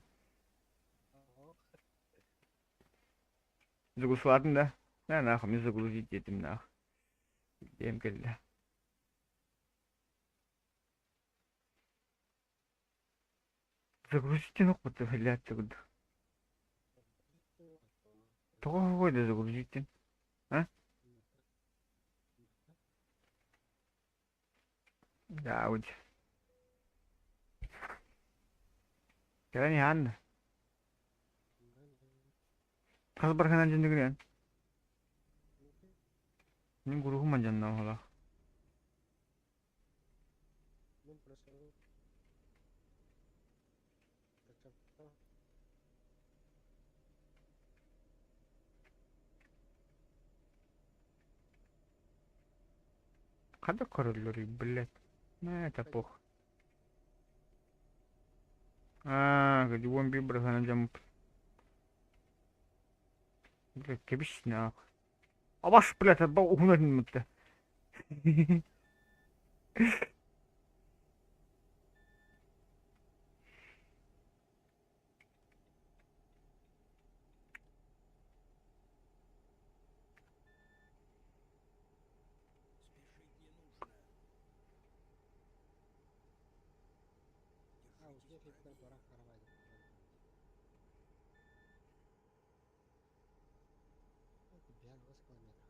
Загрузладым да? На нахуй, мне загрузить этим нахуй. Диэм кэллэ. Загрузить охпут блядь курдук. Тоҕо да загрузить? А? Да, вот. Кэлэн иһэн. Хас барханан дьэннигинэн? Мин гуруһум мандьаннаах олох. Ханна көрөллөрүй, блядь? На это пох. Аа, уон биир бырыһыанан дьаммыт. Блядь, кэбис нахуй. Абаш, блядь, уһун этин Спешить не нужно.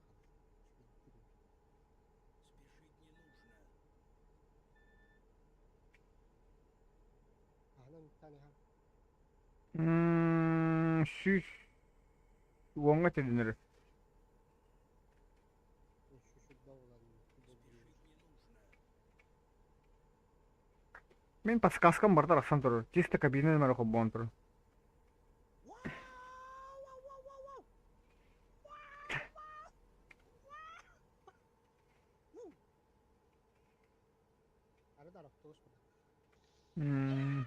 Держитесь правее. Спешить не нужно. Сүүс уоҥҥа тэдинэр. Спешить не нужно. Мин подсказкам барыта тахсан турар. Чисто кабина номера холбоон турар. М,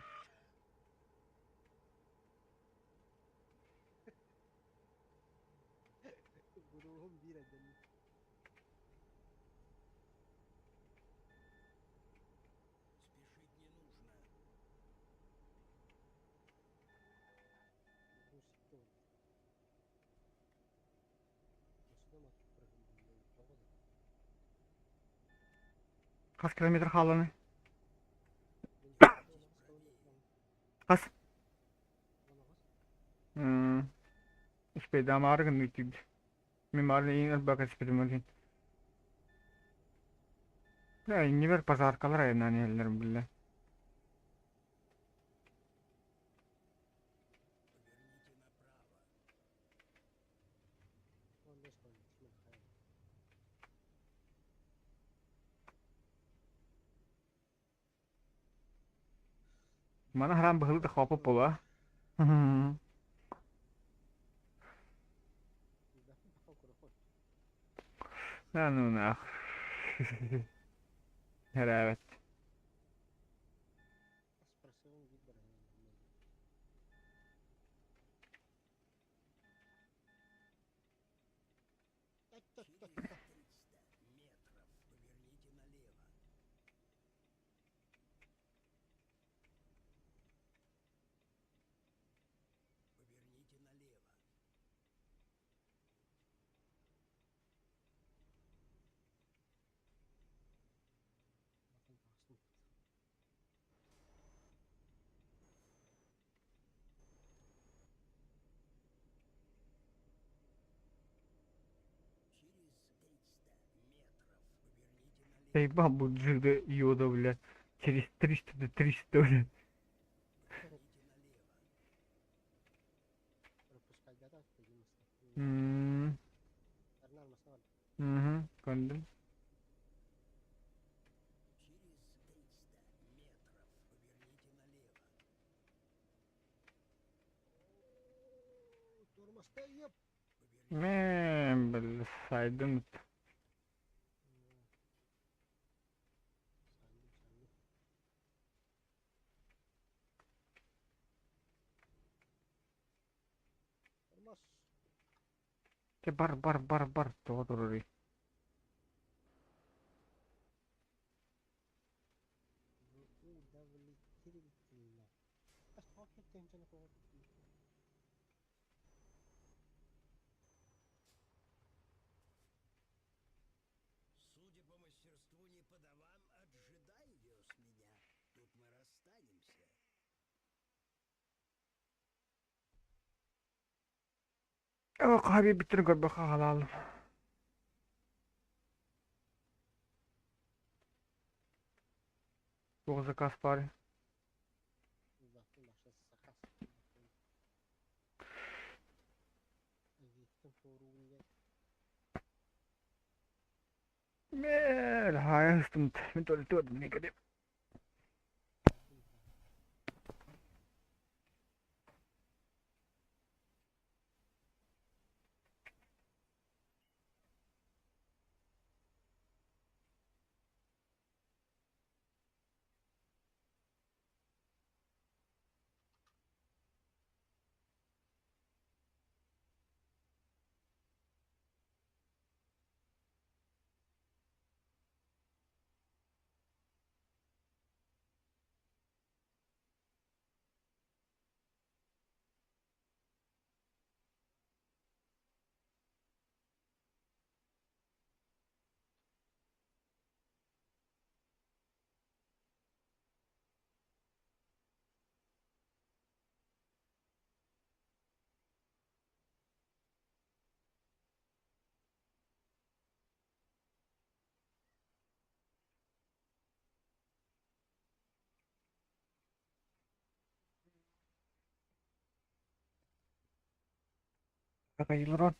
Спешить не нужно. Хас километр хаалланый? Держитесь правее. Хас? М, Успейдаамаары гынныы тиийдэ. Мин баарын иин ылбакка испитим ол иһин. Бля, иннибэр пожаркалар айаннаан иһэллэр биллэ. Поверните направо. Маны хараан быһылы да хооппут буолуо. Да ну нах. Эрээбэт. Через 300 метров поверните налево. Поверните налево. Через 300 метров поверните налево. Заебал Джида Йода, блядь. Через 300 до 300, блядь. Поверните налево. М, Мгм, көрдүм. Через 300 метров поверните налево. Поверните Мэ, бля, сайдым. Чэ бар бар бар бар тоҕо турарый? Удовлетворительно. Судя по мастерству, не по домам, а джедай вез меня. Тут мы расстанемся. Хаби бүтүн көрбөххө халаалым. Туох заказ баар? Мээр хаайыстым мин төлтүөдүм никеди. Акайылырон.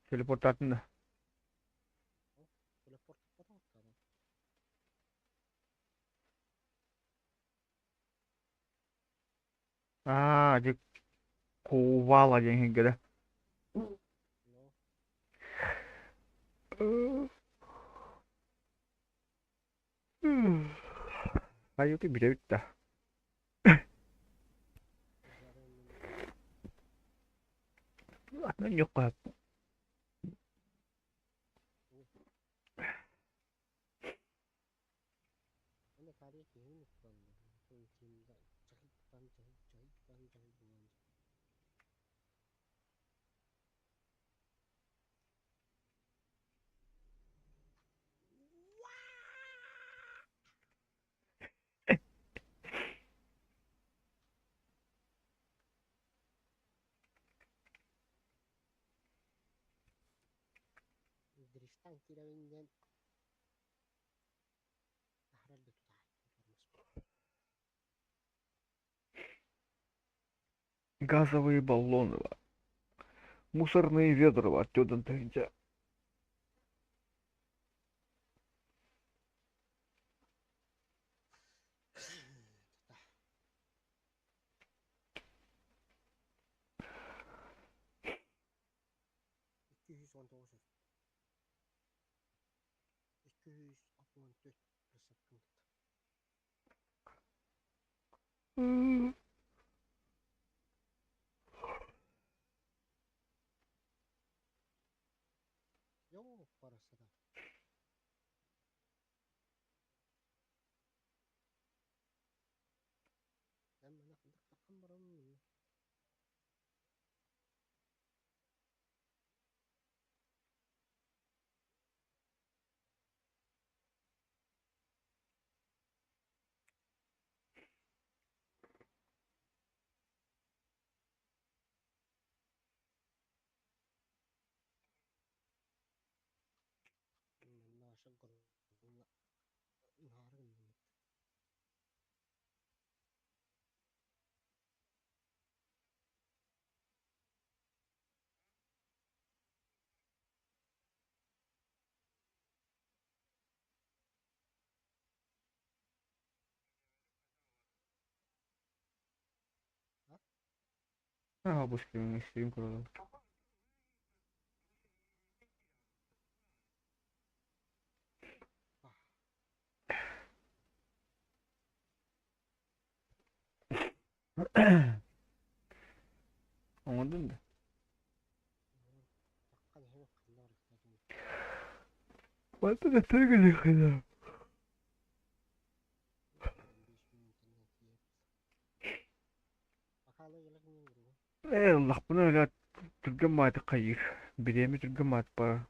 Телепортатын да. Аа, дьэ кувала диэн хингere. Айыты билэбит да. Атынан yok. Газовые баллоны. Мусорные ведра оттуда тынча. Ah, bu stream, stream kuralım. Оҥордун да? Мантан өттө гыныаххына. Ээ, ыллахпына өлө түргэн маатык хайыыр. Бириэмэ түргэн маат баар.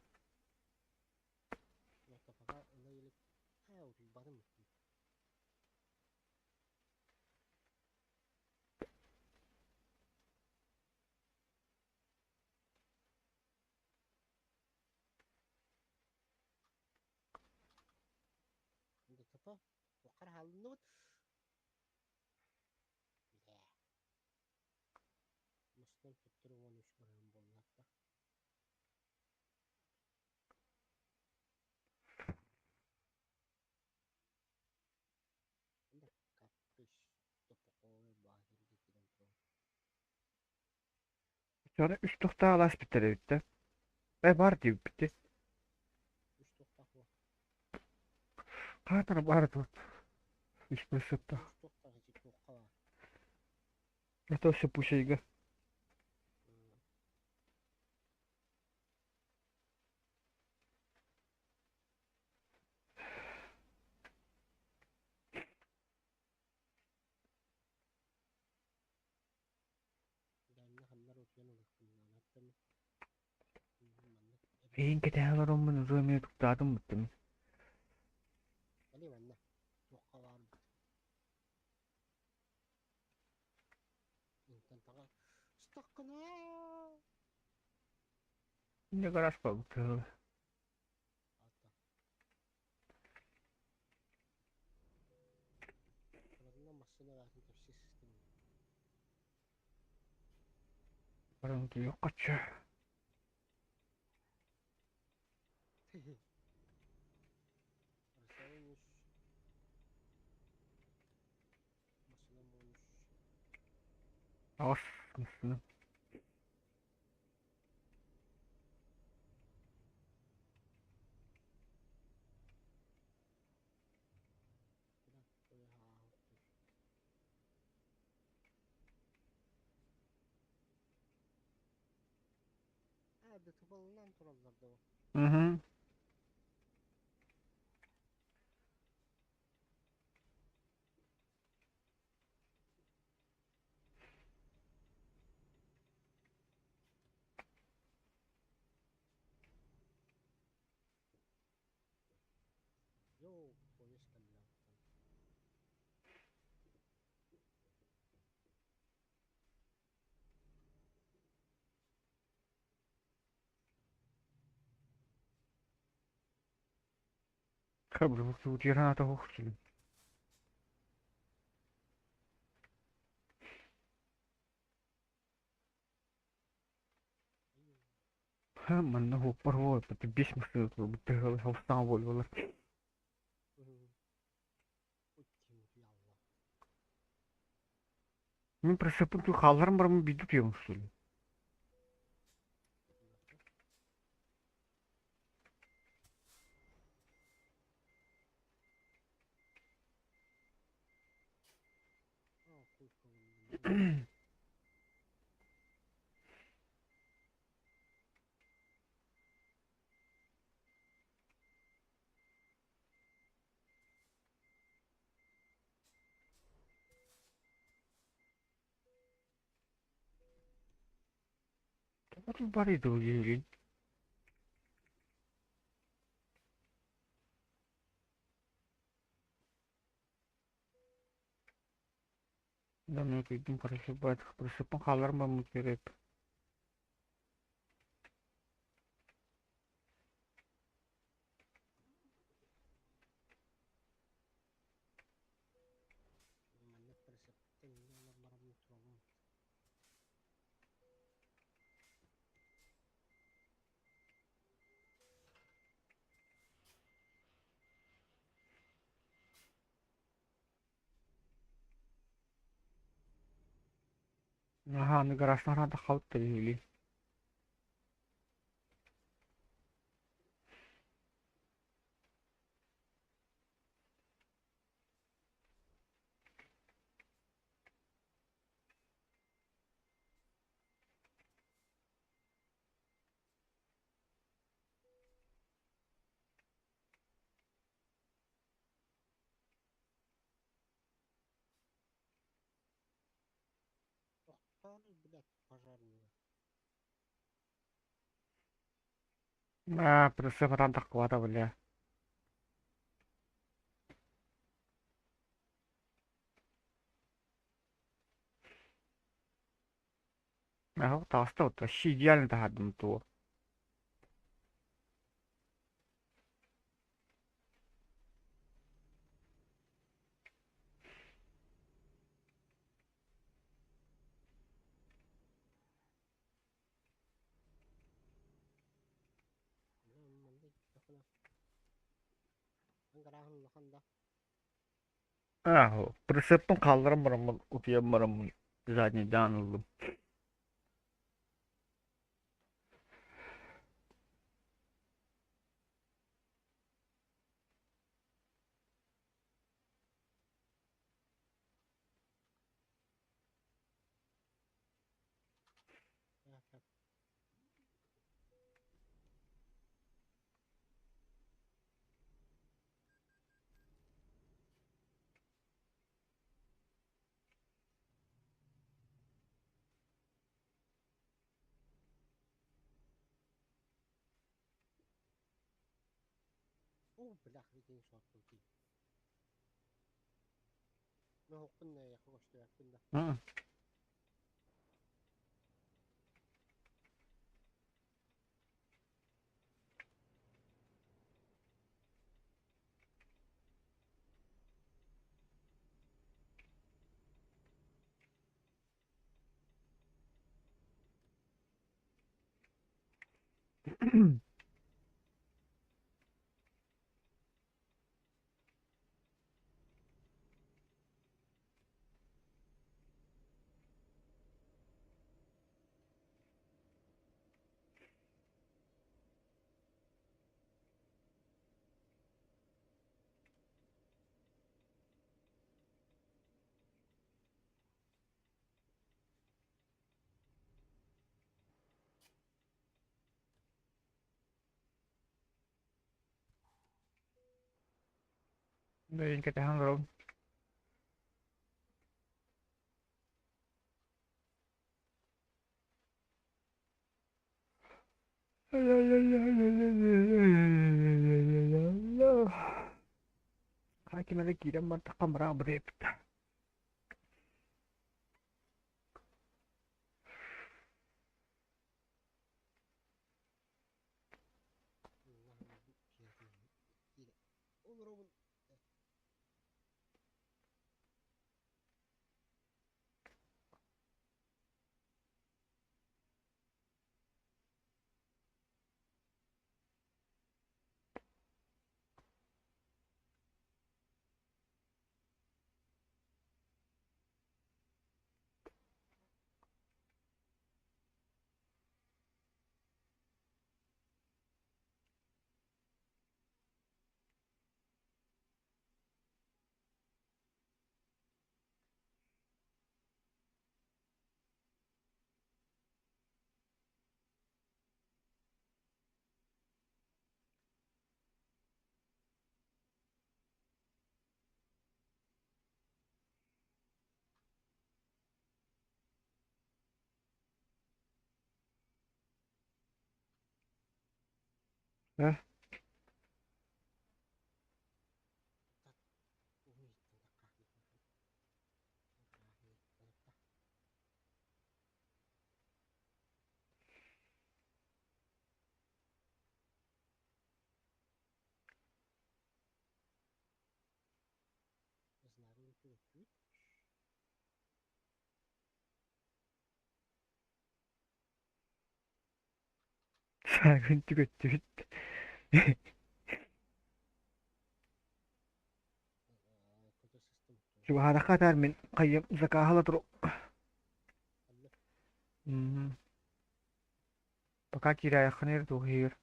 Sonra үс тохтаа алаас бүттэр эбит да. Э бар диэбиппит. Хаатара баар тут. Үс присыпта. Это все пущайга. Эйин кэтэһэ олороммун ырыа эмиэ туктаатым буттум. Не гараж буолбут. Баран утуйуохха Аҕыс муссуну. Угу. Хабыр тоһуохсун. Манна хуоппар хуоппар биэс массыына турбут хавстаан буоллулар. Мин просыппын туу хаалларан бараммын биирдэ утуйабын что ли? Бары дылгыырын. Да мен күйдүм просыппат просыппын хаалларан бараммын утуйар Наһаа аны гаражтан таххабыт да үһүлүү. Блядь, пожарнига. А, прицеп таххыбата бля. Аһа таҕыста вот вообще идеально таһаардым туо. Аһо, прицеппин хаалларан бараммын утуйан бараммын заднийдаан ыллым. О, блях, видишь, Mm. Бэйин кэтэһэн олоробун. Хаким эрэ киирэн бардахха мыраан бырайбыта. Э? Саагын түгөттүбүт. Чугаһаатахха атаар мин хайым закаһала туру. Пока киирээйэххинэ туох иһигэр.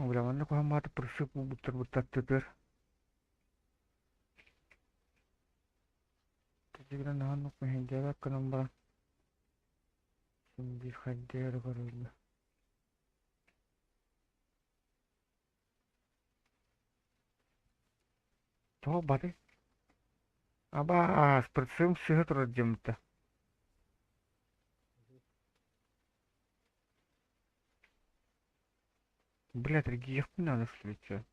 Бля, манна куһаҥмаата прысык буолбуттар буттаттытыр. Тэтигирэн аһан мэһэйдээбэт гынан баран син биир хайдыы эрэ көрүллэ. Тоҕо баты? Абаас, прицелым сыыһа турар дьоммута. Блядь, эргийиэхпин наада что ли, чё?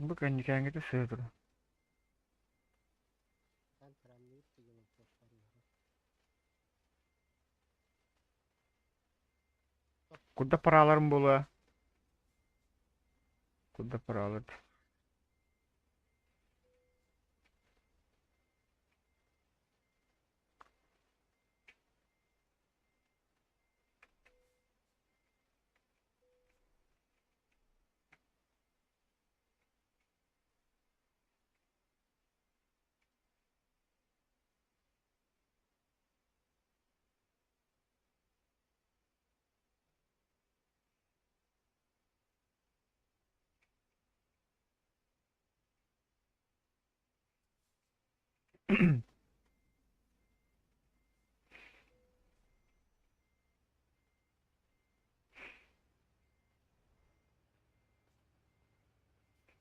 Бу кэнникээҥҥитэ сыһа турар. Курдат парааларым буолуо. Курдат параалар.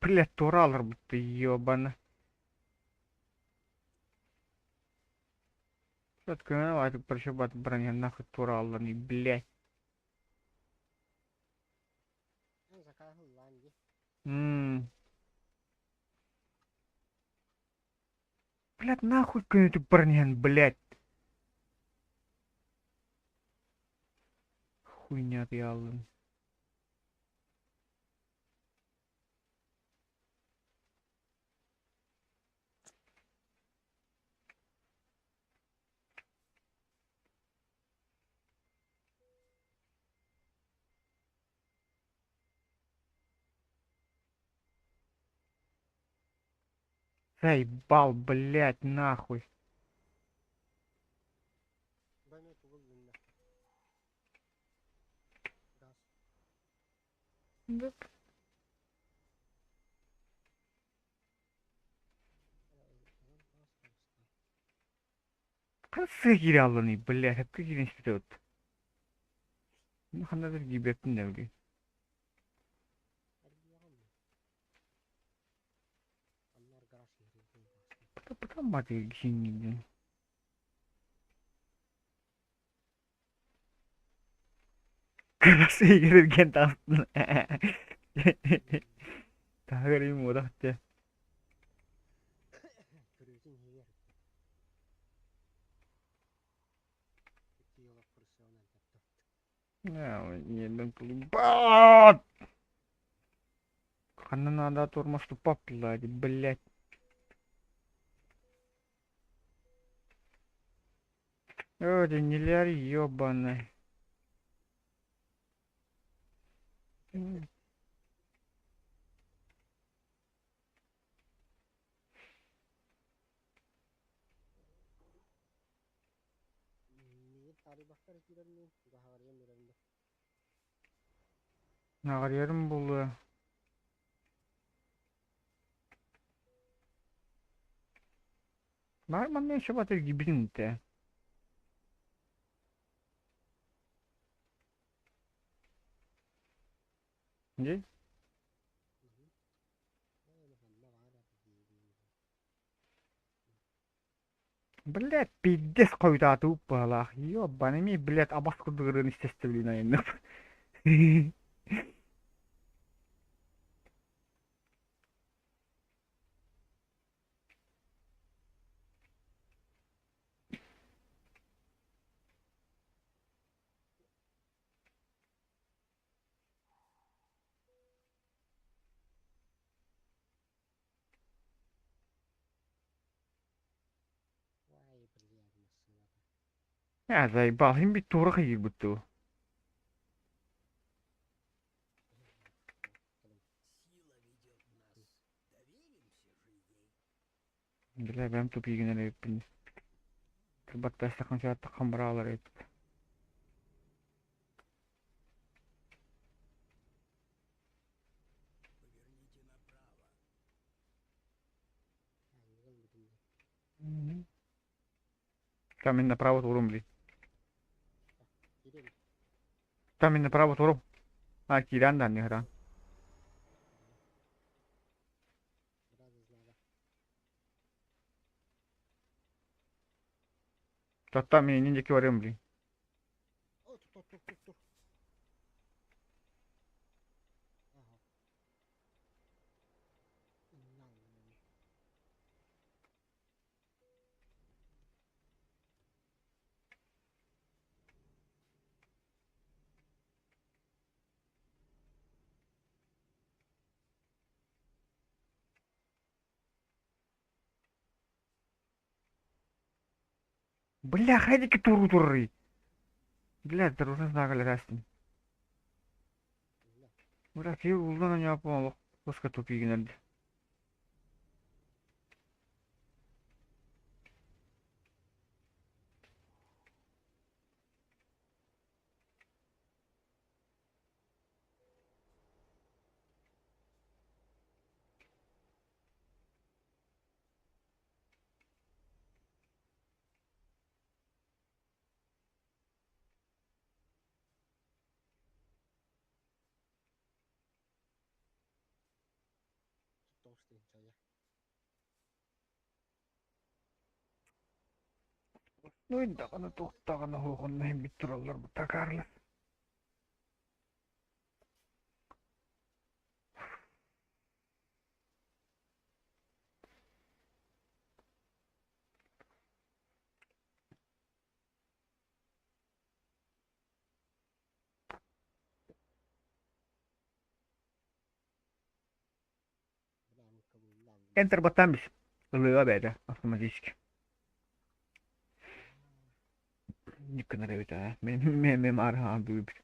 Блядь, туораалар ты ебана. Открывай, прощупать броня нахуй туораалларный, блядь. Ммм. Блядь, нахуй көнөтүк бронян, блядь. Хуйня ты аллын. Заебал, блядь, нахуй. Хас киирэ алланый, блядь, хапка киирэн испитэ Ханна да киирбэппин да билигин. Потом мать синий. Красный таастын. Таһыгар муодах те. Баат! Ханна наада тормоз туппаппылла блядь. О, ты нелер ёбаный. Наҕарыйарым буолуо. Баар манна еще батыр гибрин те. Дии? Блядь, пиздец хойутаатыбыт быһалаах. Ёбаный эмиэ, блядь, абас курдук ырыаны истэстэбилин айаннык. Я заебал, им бит тура хайырбыт дуу. Бля, бэм тупигин эрэ эбиппин. Баттастахын сааттаххан бараалар эбит. Там мин направо турум, блин. Там мин направо турум. А, киирэн да анныһыраан. Татта мин иннин диэки барыам блин. Бля, хайдики туру туррый. Бля, дружно нагалерастин. Бля, киһи улдан аньааппын олох куска тупигинэрди. Ну даҕаны туох даҕаны оһоҕунна иһиммит тураллар бу такаарлар. Enter баттаан бис. Ылыа бэйэтэ автоматически. Никкынар эбит аа. Мен мен мен архаан бүүбүт.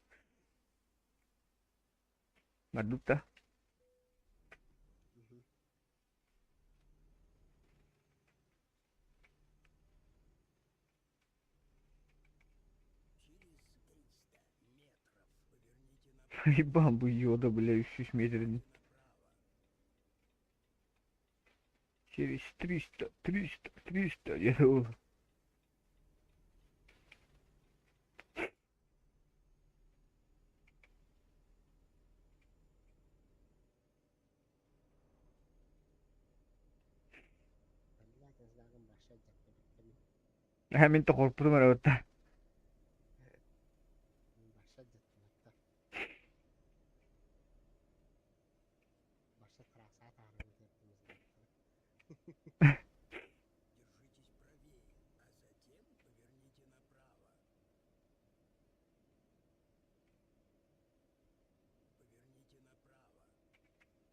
Бардык да. Ебан бу йода, бля, 300 метров. Через 300, 300, 300, я думал. Мин тоқорпутум эрэ бытта.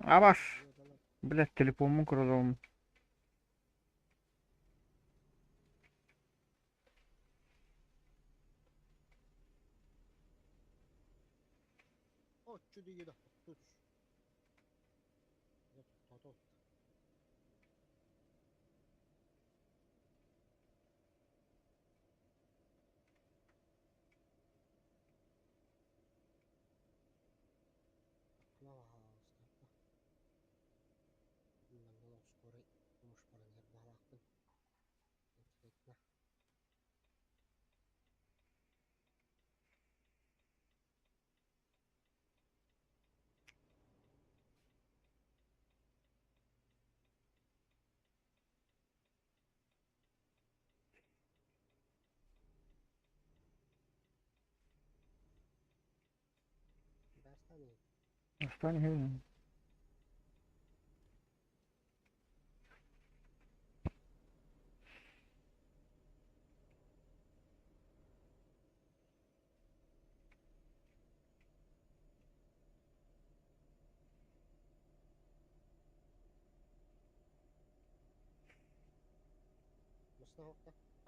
Абас! Блядь, телефоммун көрөрөм. Остань.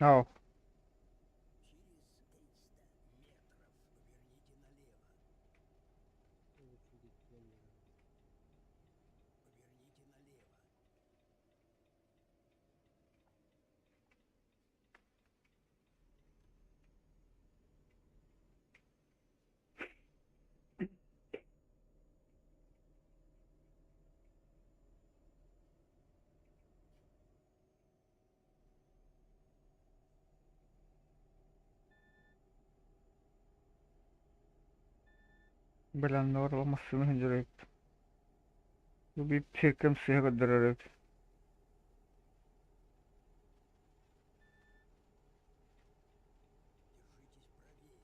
Ау. Бэлэмнээх массыына сылдьар эбит. Бу биир сиркэм сыыһа көрдөрөр эбит. Держитесь правее.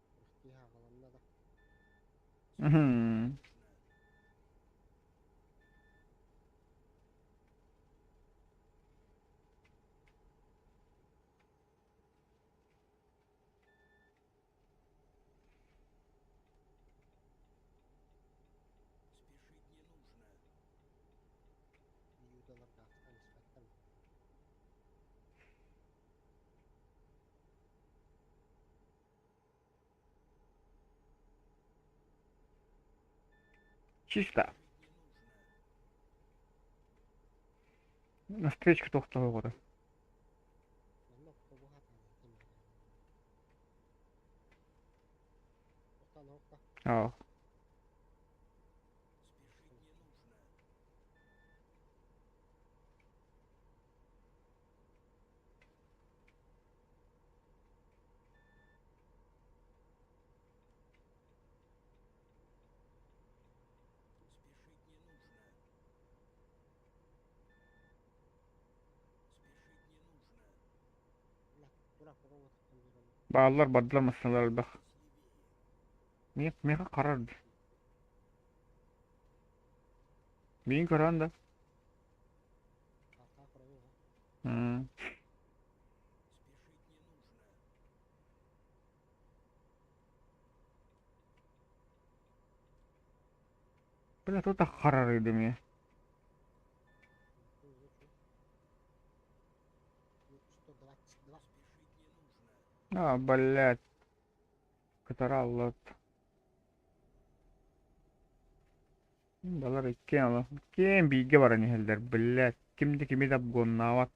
Күрэхтии аҕаланна да. Спешить не Мгм. нужно. Спешить не нужно. Юдаларга ахтан испэттэр. Чисто. Спешить не нужно. На встречку тохтоһуоҕа. Манна автобуһа атаана ким Охтан Аа. Спешить не нужно. Спешить не нужно. Спешить не нужно. Бааллар бардылар массыыналар элбэх. Держитесь левее. Миэхэ харар дии. Миин көрөөн да. М. Спешить не нужно. Бля, тут харар эмиэ. Спешить не нужно. А, блядь, кытараллат. Балар иккиэн олох. Киэн бииргэ баран иһэллэр, блядь. Ким да кими да обгоннаабат.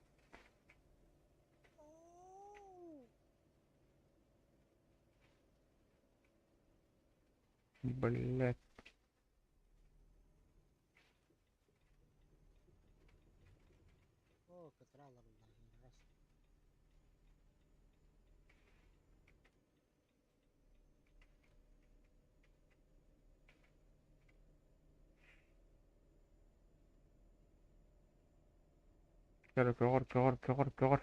Блядь. Көрө көҕөр, көҕөр, көҕөр, көҕөр.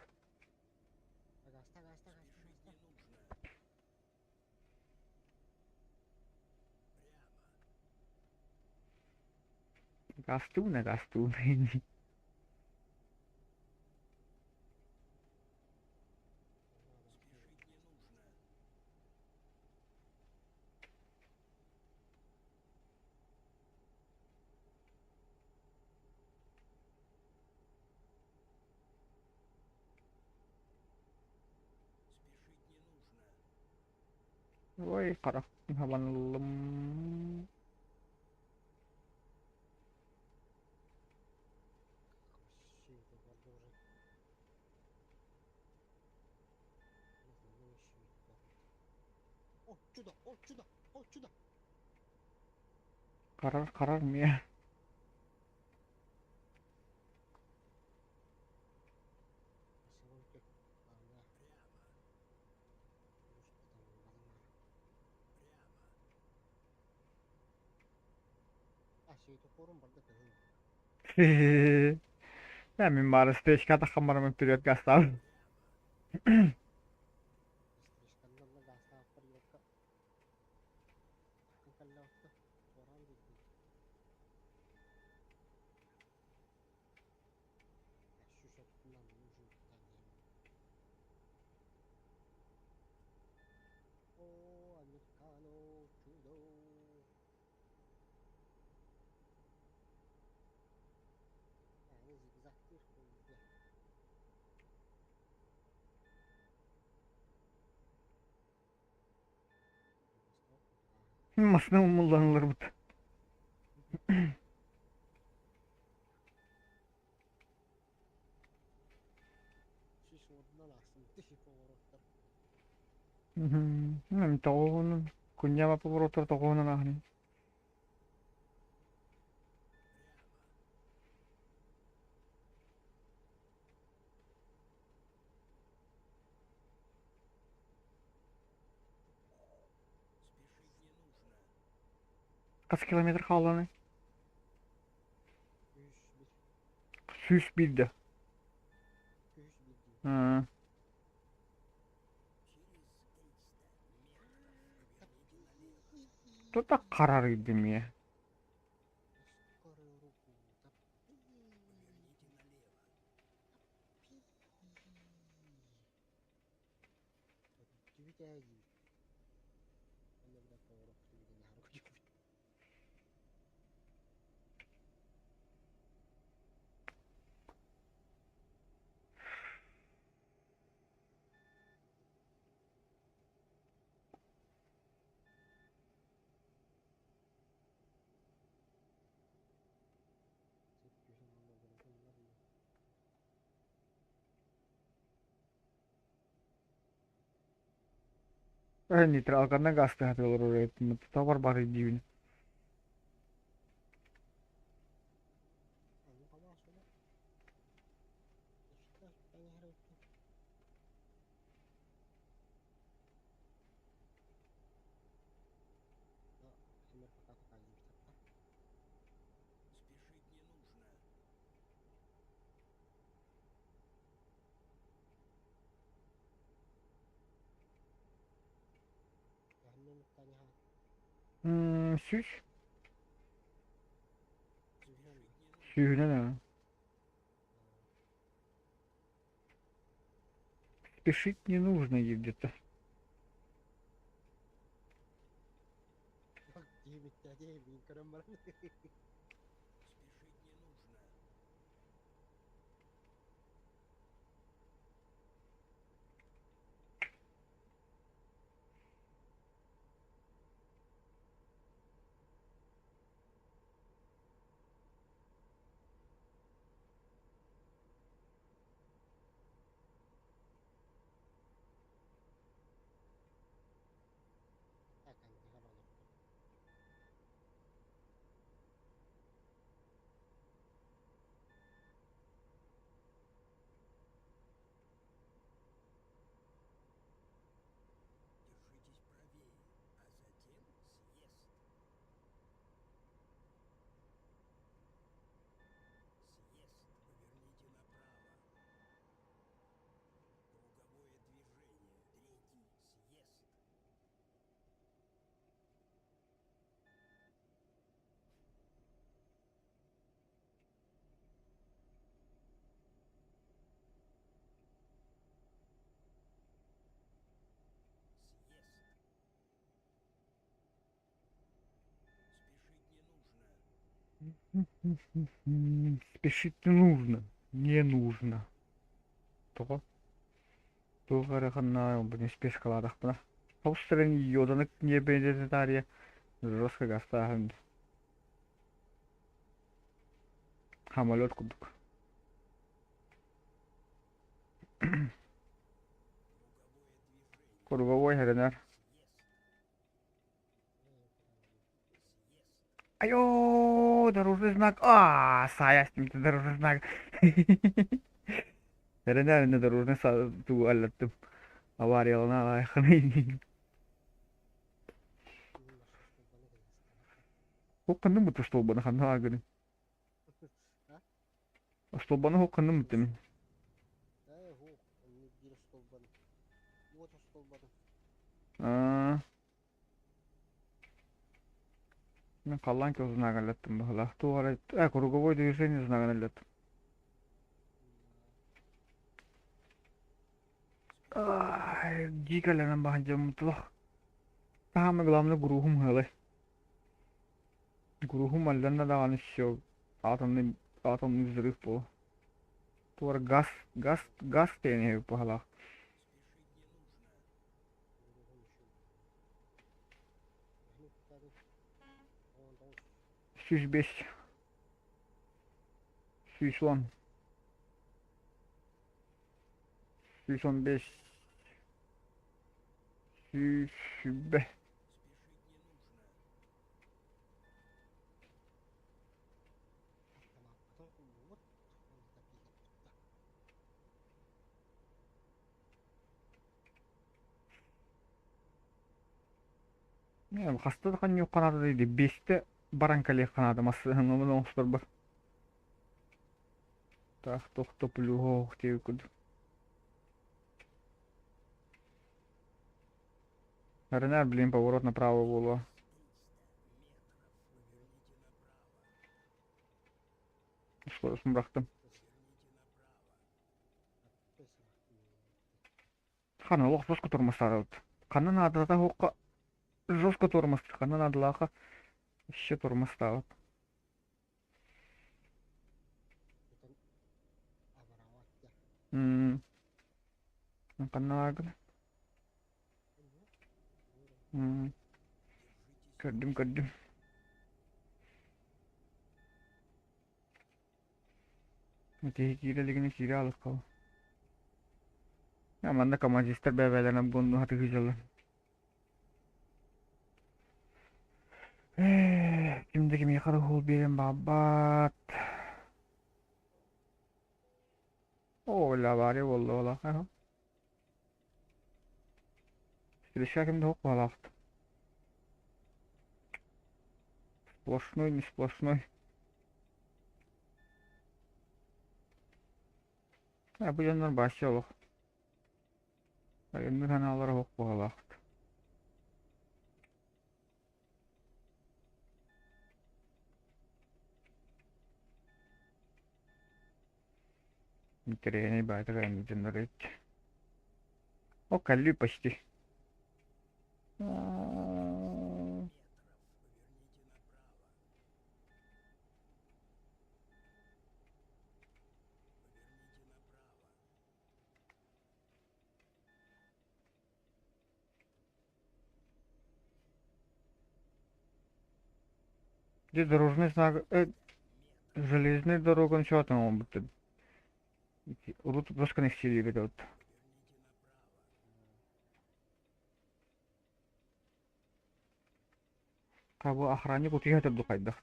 Спешить не нужно. Прямо. Гастууна, гастууна. Спешить не нужно. Спешить не нужно. Ой, харахпын хабан ыллым. О, чудо, о, чудо, о, чудо. Харар, харар миэ. Прямо. Прямо. Я мин баар стечка таххаммарым вперед гастаабын. Прямо. О, американо, чудо. Аны зигзагтыыр курдук. Масына умулланылар бут. Шиш уодунан аахсыммыт повороттар. Тоҕуһунун кунньаба повороттар тоҕуһунан аһын. Прямо. Хас километр хаалланый? 101 да. Aa. Тута харарыйдым я. Нейтралканан гаастыһа олорор эбиппин тута бар диибин. Сүүс. Сүүһүнэн ээ. Спешить не нужно где-то. Спешить не нужно. Не нужно. Тоҕо? Туох эрэ ханна блин спешкалаатахпына. Собственно, йоданок не бензинария жестко гастааһын. Самолет курдук. Круговой эрэнэр. Айоо, дорожный знак. Аа, саайа дорожный знак. Эрэнэр инne дорожный тугу аллаттым. Авариялана айханы. Хокканным бут столбаны ханна агырын. Столбаны хокканным буттым. Аа. Мен халлаан знагын ыллаттым баһылаах. Туох эрэ круговой движение знагын ыллаттым. Ай, дьиикэлэнэн баһан дьоммутулах. Самое главное груһум ыалай. Груһум алланна даҕаны все атомный атомный взрыв буолуо. Туора газ газ газ диэн иһэбит баһылаах. 105 110 115 120. Хаста да ханньуохха наада дии биэстэ. Баран кэлиэххэ наада массыынаны оҥосторбор. Таах туох да плюһоох диэбит курдук. Ренар, блин, поворот направо буолуо. Скоросын бырахтым. Хана олох жестко тормозтаабыт. Ханна наадата суохха жестко тормозтыыр, ханна наадалаахха еще тормозтаабыт. М ханна бааргын? М көрдүм көрдүм. Киһи киирэ илигинэ киирэ алыкка. Манна коммунистар бэйэ-бэйэлэринэн буоннуһа сылдьаллар. Ким да кимиэхэ да уһул биэрэн баҕарбат. Оо, авария буолла буолаах. Следующая ким да буолаахт. Сплошной, не сплошной. А бу дьоннор бааччы олох. Айанныыр санаалара суох быһыылаах. Интэриэһинэй баайдык айанныыр дьоннор эбит. О, кэллүү почти. Где дорожный знак? Железная дорога ничего там будто. Урут боско силиибит Кабы охранник утуйа турду хайдах.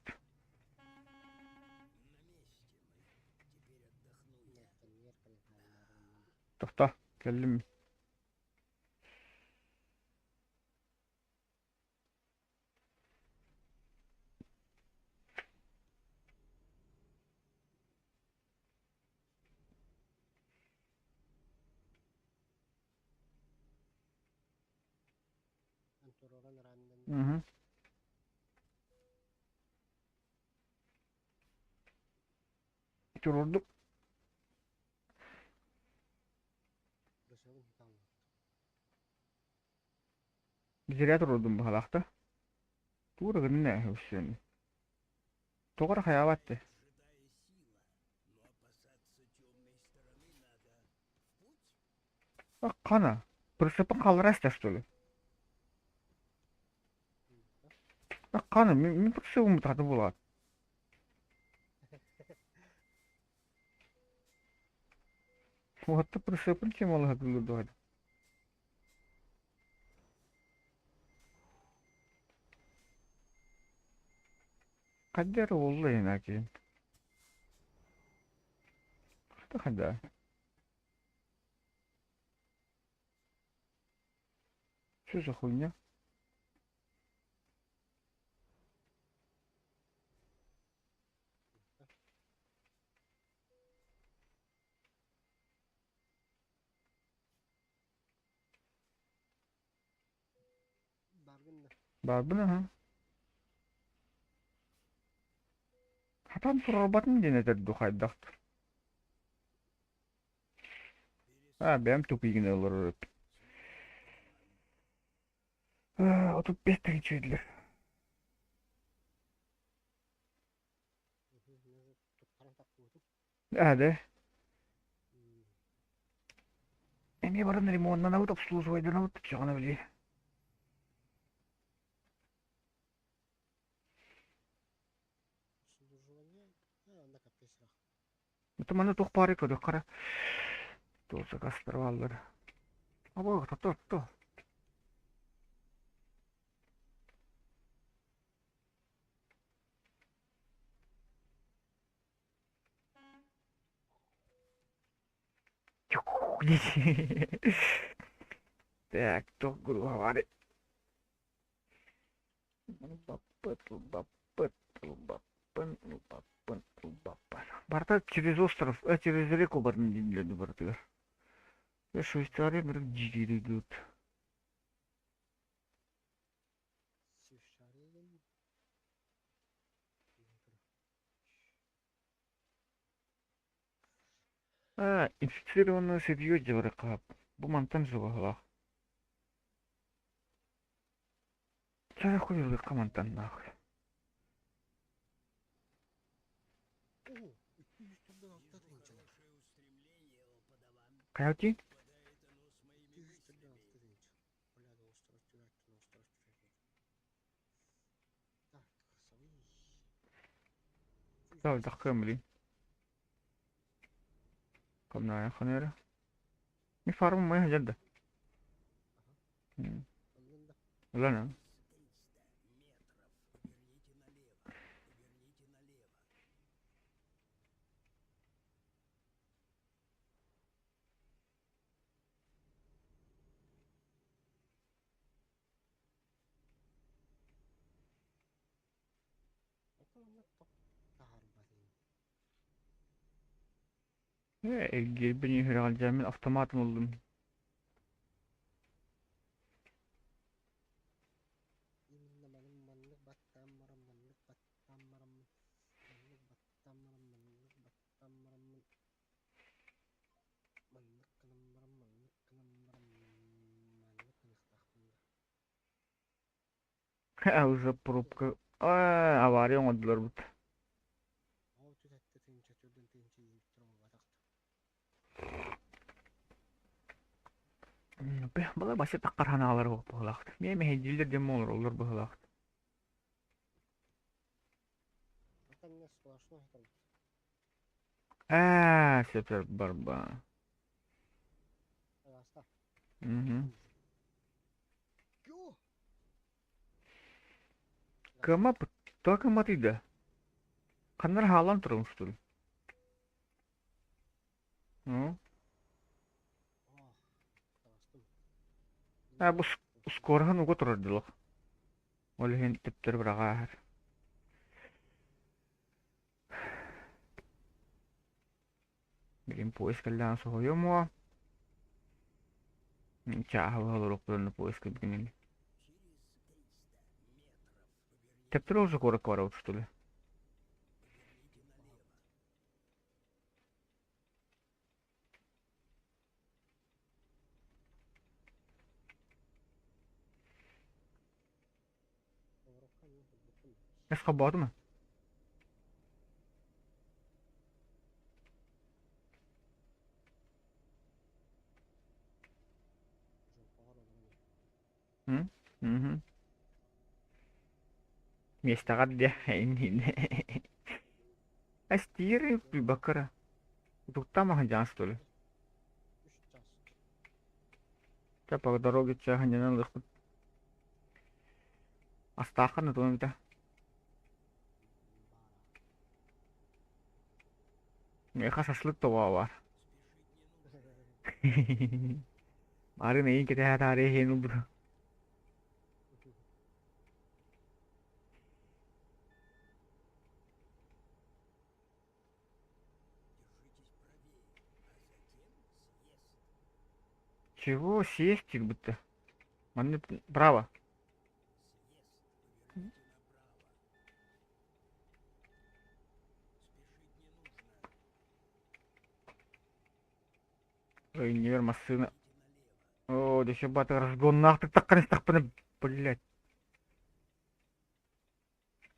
Тохто, кэллим. Угу. Турурдук. Зря турурдум быһалаахта. Тура гынна өссөн. Тоҕо эрэ хайаабат дии. Хана, прицепын хааллара эстэ что ли? Хана, мин прицепым тахты буолаат. Уотта прицепын чем алыһатылыр дуо? Хайда эрэ буолла иһин Хайда хайда? Что за хуйня? Баарбын аһа. Хатан турарбатын диэн этэр дуу хайдах Аа, бэйэм тупигин олорор эбиппин. 35 тыһыынча Аа да. Эмиэ баран ремоннанабыт, обслуживайданабыт оччоҕуна били. Это манна туох баарый көрүөххэ эрэ. Туох заказтар бааллар. Або, тото, тото. Так, туох груһа баарый? Баппыт, баппыт. Ылбаппын, ылбаппын, ылбаппын. Барыта через остров, через реку бардым дииллэр барытыгар. Швейцария бары дьири идут. Швейцария диэн А, инфицированное сырье дьабарыкаап. Бу мантан субаһалаах. Чара хуйылыахха мантан нахуй. Оо, 200 тылдан алта тыһыынчалаах. Хайалти? 200 тылдан алта тыһыынча. Бля, доҕостор өттүгэр доҕостор өттүгэр. Так, сабый. Сау дахкыам билин. Комная ханера. Ми фарм май хажарда. Ага. Улана. Эргиирбин үһүрэҕэлдьээммин автоматом ыллым. Именно маннык маннык баттаан баран маннык баттаан бараммын маннык баттаан баран маннык баттаан бараммын маннык гынан баран маннык гынан баран маннык гыныахтаахпын да. Уже пробка. Авария оҥордулар бут. Ол түтэттэ тыынча төрдүн тыынча ииттэр оҥорботах. Бала басы таққар ханаалар быһылаахт. Миэ мэһэйдииллэр диэн олороллор быһылаахт. Атанна сплошной хатарбыт. Аа, сөп барба. Агаста. Мгм. Ё! Кыма то кыматыйда. Ханнар хаалан турун что ли? Ну? А бу скороһын уга турар дылах. Ол иһин төптөр быраҕааһар. Билин поезд кэллэҕин соһуйуом уо. Чааһы олоруохпутун поезд кэлбитин Төптөр уже куоракка барабыт что ли? Эс хобоотума? Мм. Миэстэҕэр диэ Эстиир бакыра. Туктаамаһын дьаҥас что ли? Чэ, по дороге чаһынньанан ылыахпыт. Астааххын тутуом этэ. Миэхэ шашлык тоҕо баар. Марын эйин кэтэһэ таарыйа иһин ылбыта. Чего съесть как будто? Манны право. Ой, не массыына. Оо, десе батыр разгоннаахтык таххан истэхпинэ, блядь.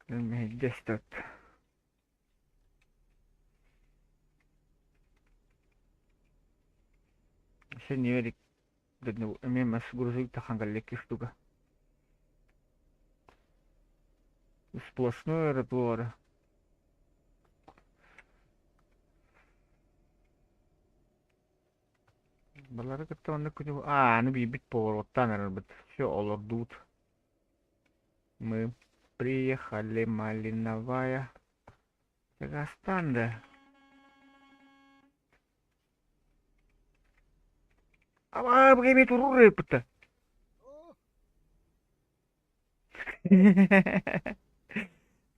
Мэһэйдэстэ. Сен неверик эмиэ мас грузовик тахан кэллэкки штука. Сплошной ротуара. Балары кытта оннук күнү аа аны биирбит повороттаан эрэрбит. Все олордуут. Мы приехали малиновая. Казахстан да. Абаа бу турur ыппыта.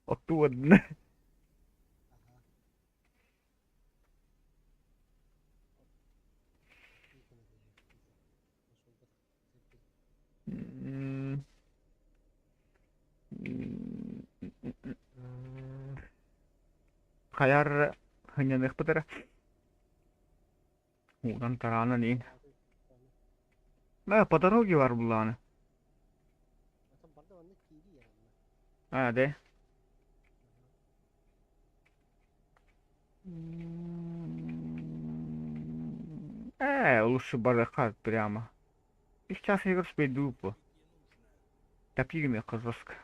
Оттуу бардына. М, Хайар сынньаныахпыт эрэ. Уутан тараанан иин. Э, по дороге бар буллаҕына. А, да. Э, лучше барыахха прямо. Сейчас я успею по. Топили жестко.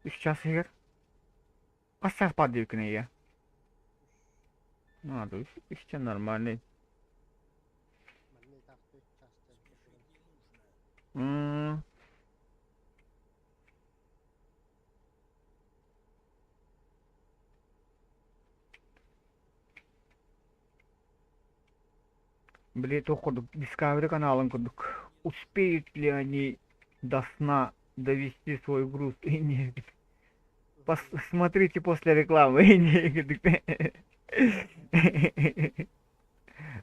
Сейчас игр. Хас час баар диэбиккин эйиэ? Надо, иччэ нормальный. М Били туох курдук Discovery каналын курдук успеют ли они до сна довести свой груз и не Посмотрите после рекламы.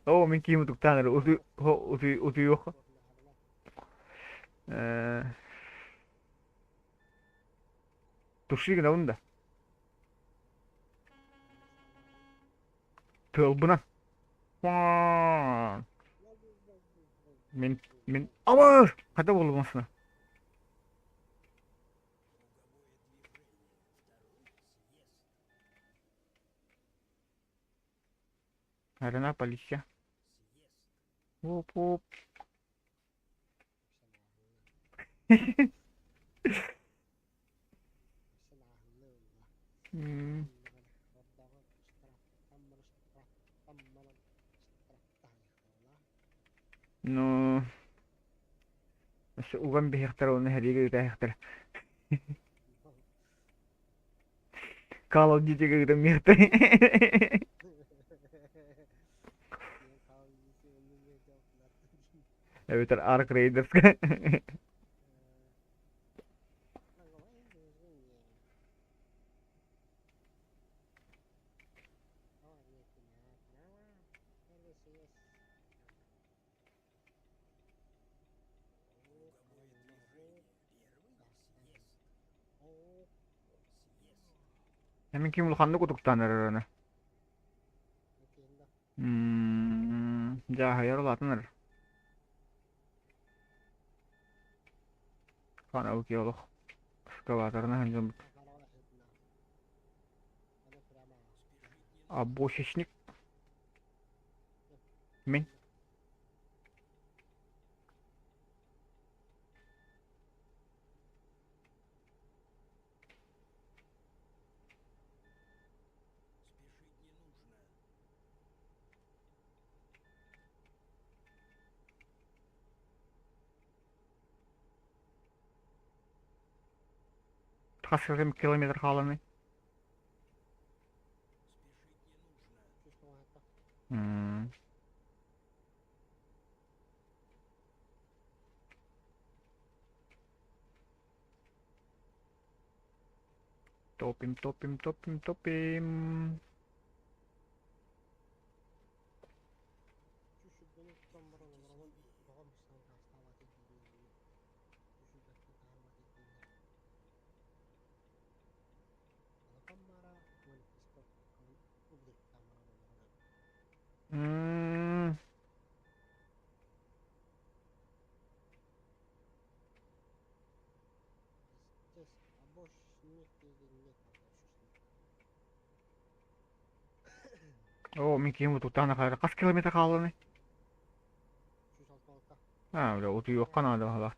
Оо, мин киим утуктаан эрэ утуйуох. Туши гынабын да. Тыалбынан. Мин мин Абыр! Хата буолбасына. Арена полиция. Оп-оп. М. Ну, өссө уган биһиэхтэрэ уонна сэриигэ ыытаһыахтара. Call of Duty-га ыытан биһиэхтэрэ. Эбэтэр Ark Raiders-ка. Мин ким улаханнык утуктаан эрэр аны. Дьааһыйар улаатан эрэр. Ханабыт олох эскалаторынан сылдьабыт. Обочечник мин. Хас километр хааланый? М. Топим, топим, топим, топим. М. Оо, мин киһим утуктаан ахайра хас километр хаалланый? Аа, бля, утуйуохха наада баһылаат.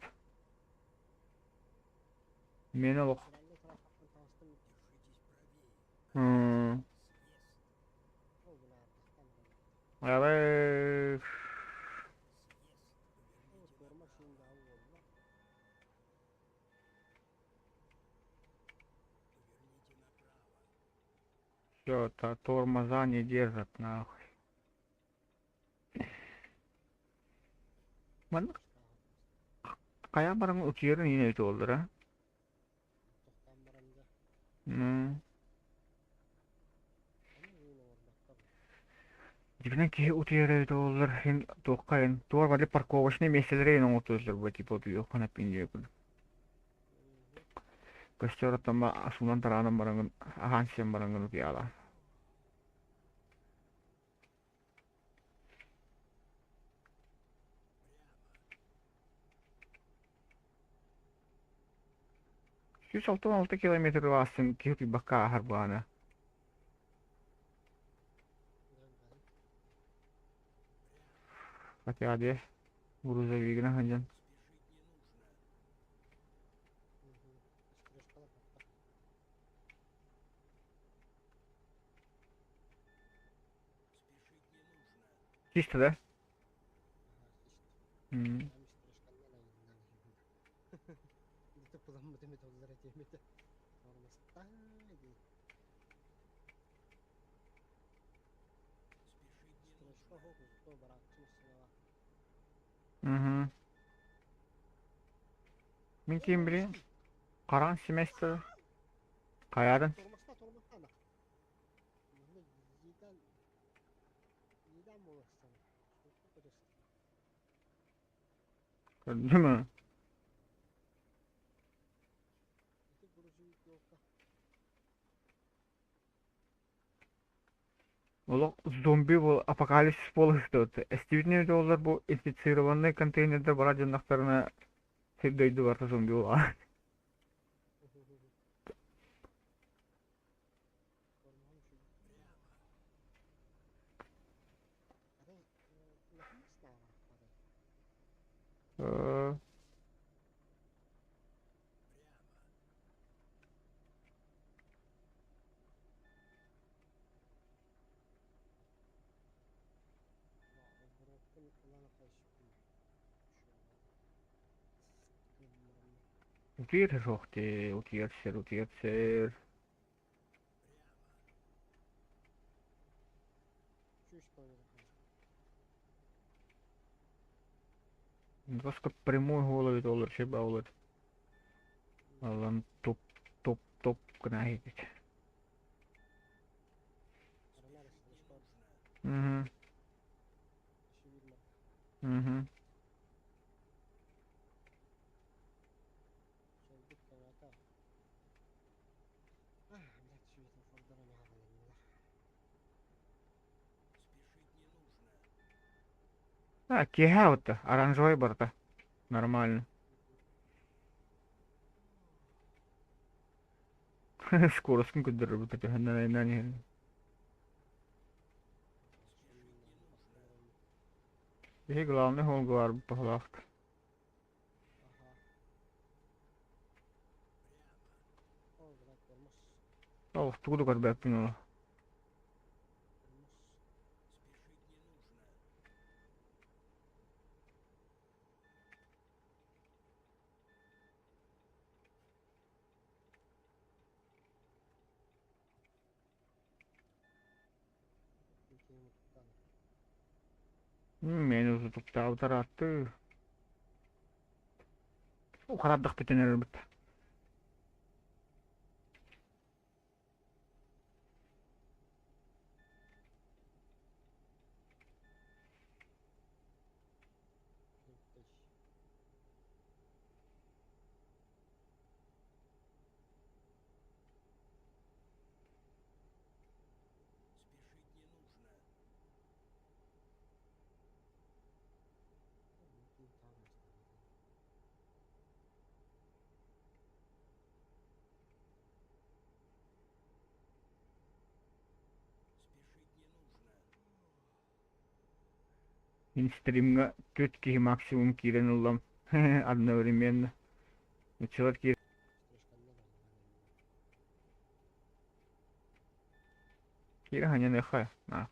Миэнэ олох. М. Арай Все, тормоза не держат нахуй. Маннык хайаан баран утуйарын иһин эбит уоллара. М. Аны уун оҥорботтор. Дьиҥинэн киһи утуйар эбит буоллар иһин туохха иһин туох бары парковочнай миэстэлэри иһин оҥортууллар буо типа утуйуоххун эппин диye курдук. Мгм. Көстөр оттон суунан тараанан бараҥҥын аһаан сиэн бараҥҥын утуйаалаан. 166 километр ылаастын киһи утуйбакка ааһар буолаана. Дьон бары. Хотя дии грузовигынан сылдьан. Мгм. Стрижкалар баппат. Чисто да? Ага, М. Ам стрижканнан айыллан Где-то буламмытым этоллар этиэмэтэ. Тормозтай дии. Стрижка хоқ зато барааччы массыыналаах. Мгм. Мин ким билин? Каран семестр хайаарын? Тормозта, тормозта ана. Манна едан едан буоларсан. Көрдүм ээ. Ити грузовик елка. Олох зомби буол апокалипсис буола сытыбыт. Эстибитинэ буоллар бу инфицированнай контейнердар бара дьоннохторуна сир дойду барыта зомби буолаҕа. Тормоһун үчүгэй. Арай улахан массыыналаах барахпатай. Э, Оборуоппун ылан аҕай испин. Кыыммараммын. Утуйар суох дии, утуйар сир, утуйар сир. 100 километр хаалла. Баска прямой голове доллар шеба олор. Алан топ топ топ гына иһит. Аралар стрижка Мгм. еще видно. Мгм. Суолбут кэҥээтэ. Ah, блядь, светофордара наһааланнылар. А, киэһэ отто, оранжевай барыта. Нормально. Скоростун көрдөрөрбүт төһөннөн айаннаан иһэн. Сонуннарын бастыларым. Биһи главный холга барбыт баһылаахт. Аха. О, блядь, тормоз. Ол тугу да көрбөппүн ол. Тормоз. Иккиэн утуктаан. Мен утуктаабытар ааттыы. Ухараддах бүтэн эрэрбит. Кэлтэй. Мин таамастаабатым. Мин стримҥа түөрт киһи максимум киирэн ыллам одновременно. Нуччалар киир Стрижканнан айыллан киирэ ханьаныаха наах.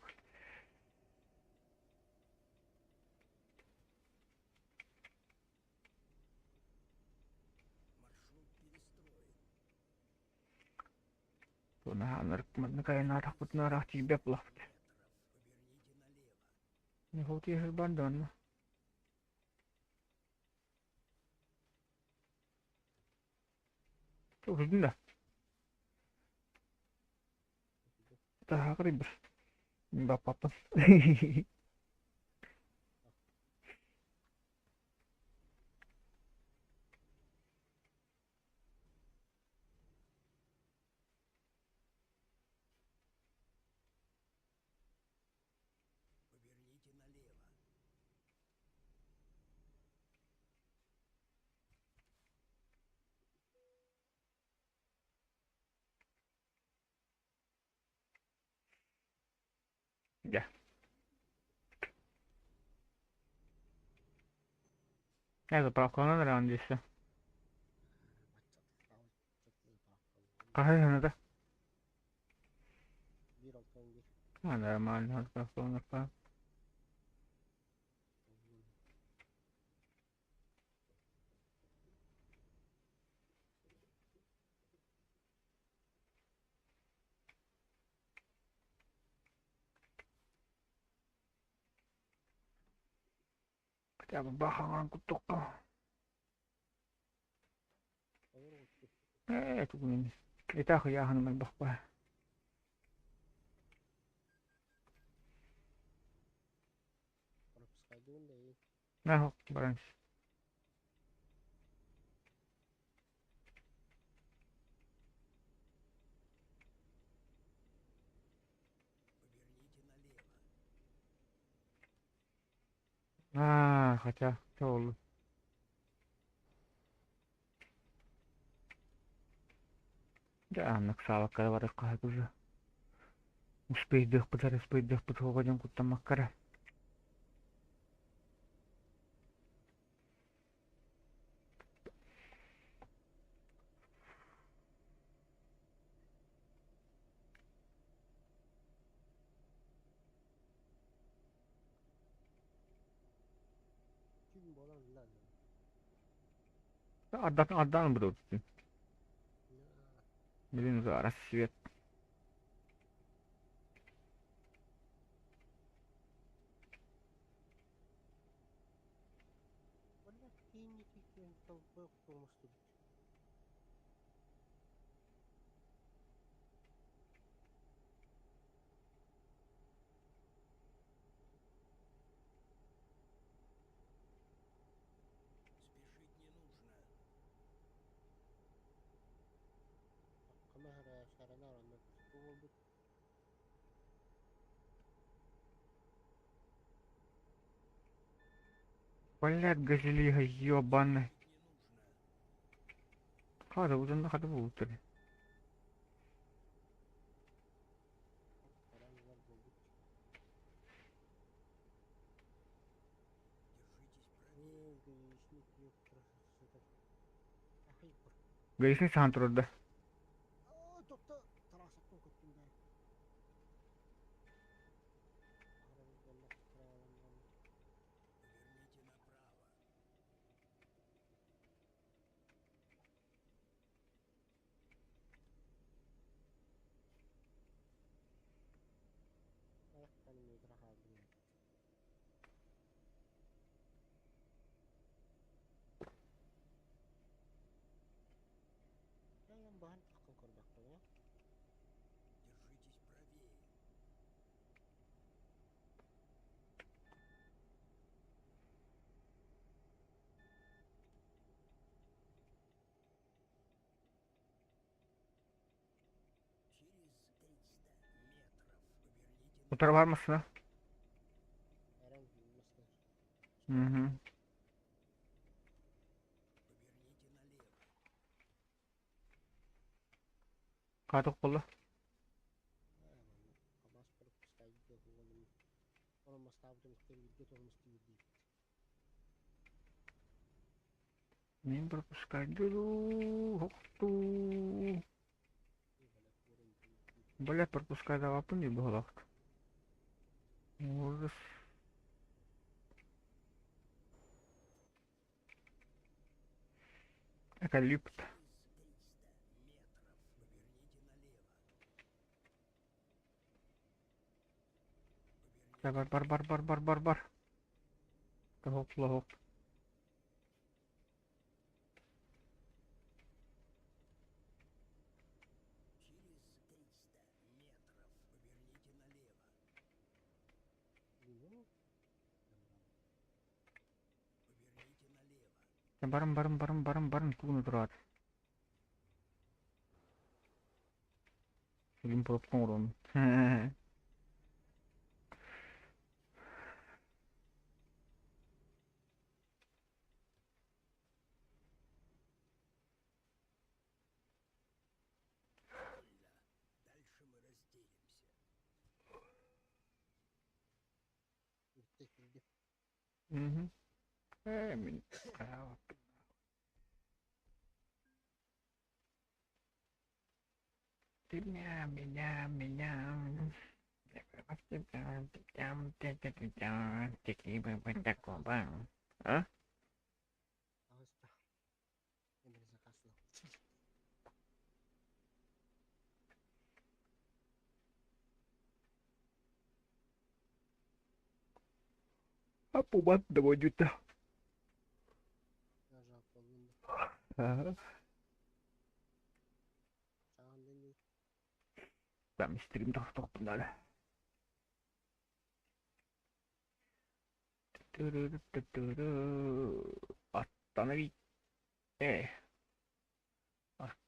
Наһааннар маннык айаннаатахпытына ыраах тиийбэт буолахпыт. Не тиэхэр даҕаны. Утуйдун да? Таһаарый баппаппын. Поверните налево. Дьэ. Ээ, заправкаланан эрэҕин диэсэ. Хаһыһыныта? 1.61. А, нормально, заправкаланар. Хотя бы бахаҥан куттукка. Ээ, тугун итах ыйааһыным элбэх баа. Нахуй баран. Поверните налево. Аа, хотя, ол. Дьэ, аннык саалакка барыахха сөп уже. Успейдыахпыт эрэ, успейдыахпыт суоҕа диэн куттаммакка эрэ. Күн буолан ылла. Ардatan ardan burada. Билин рассвет. Валля киинники киэн толкуй кумустубут. Спешить не нужно. Камера саранар онно буолбут. Блядь, газелига ебаный. Спешить не нужно. Хада, уже хада буутер. Баран ылар буолбут. Держитесь правее. Гаишник ёптара. Ахай бар. Гаишник сахан турда. Аа, тохто тараасаттан көттүм да. Ахара буолла Поверните направо. Аяқтан метр хаалдым. Яйан баһан таххан көрбөккө. Держитесь правее. Через 300 метров поверните Bu tarafa var направо. mısın ha? Эрэн мастер. Hı hı. Поверните налево. Каток болла. Камаз пропускайды хуолум. Оны мастаабытым тервидде тормусту бирди. Мен пропускайдыру. Хокту. Бля, пропускайдавапын не было. Ужас. Экалипт. Через 300 метров поверните налево. Бар Поверните бар бар бар бар бар бар. Хопла хоп. Через 300 метров поверните Баран баран баран баран баран тугуну тураат. Бүгүн пробка оҥоруом. Дальше мы разделимся. Бүттэ киирдим. Мгм. Ээ мин Меня, меня, меня. А? Таҕыста. Эмиэ заказ А доводит. Даже буоллун да. Саҕан дэннии. Там стрим тохтохпунара. Аттана э.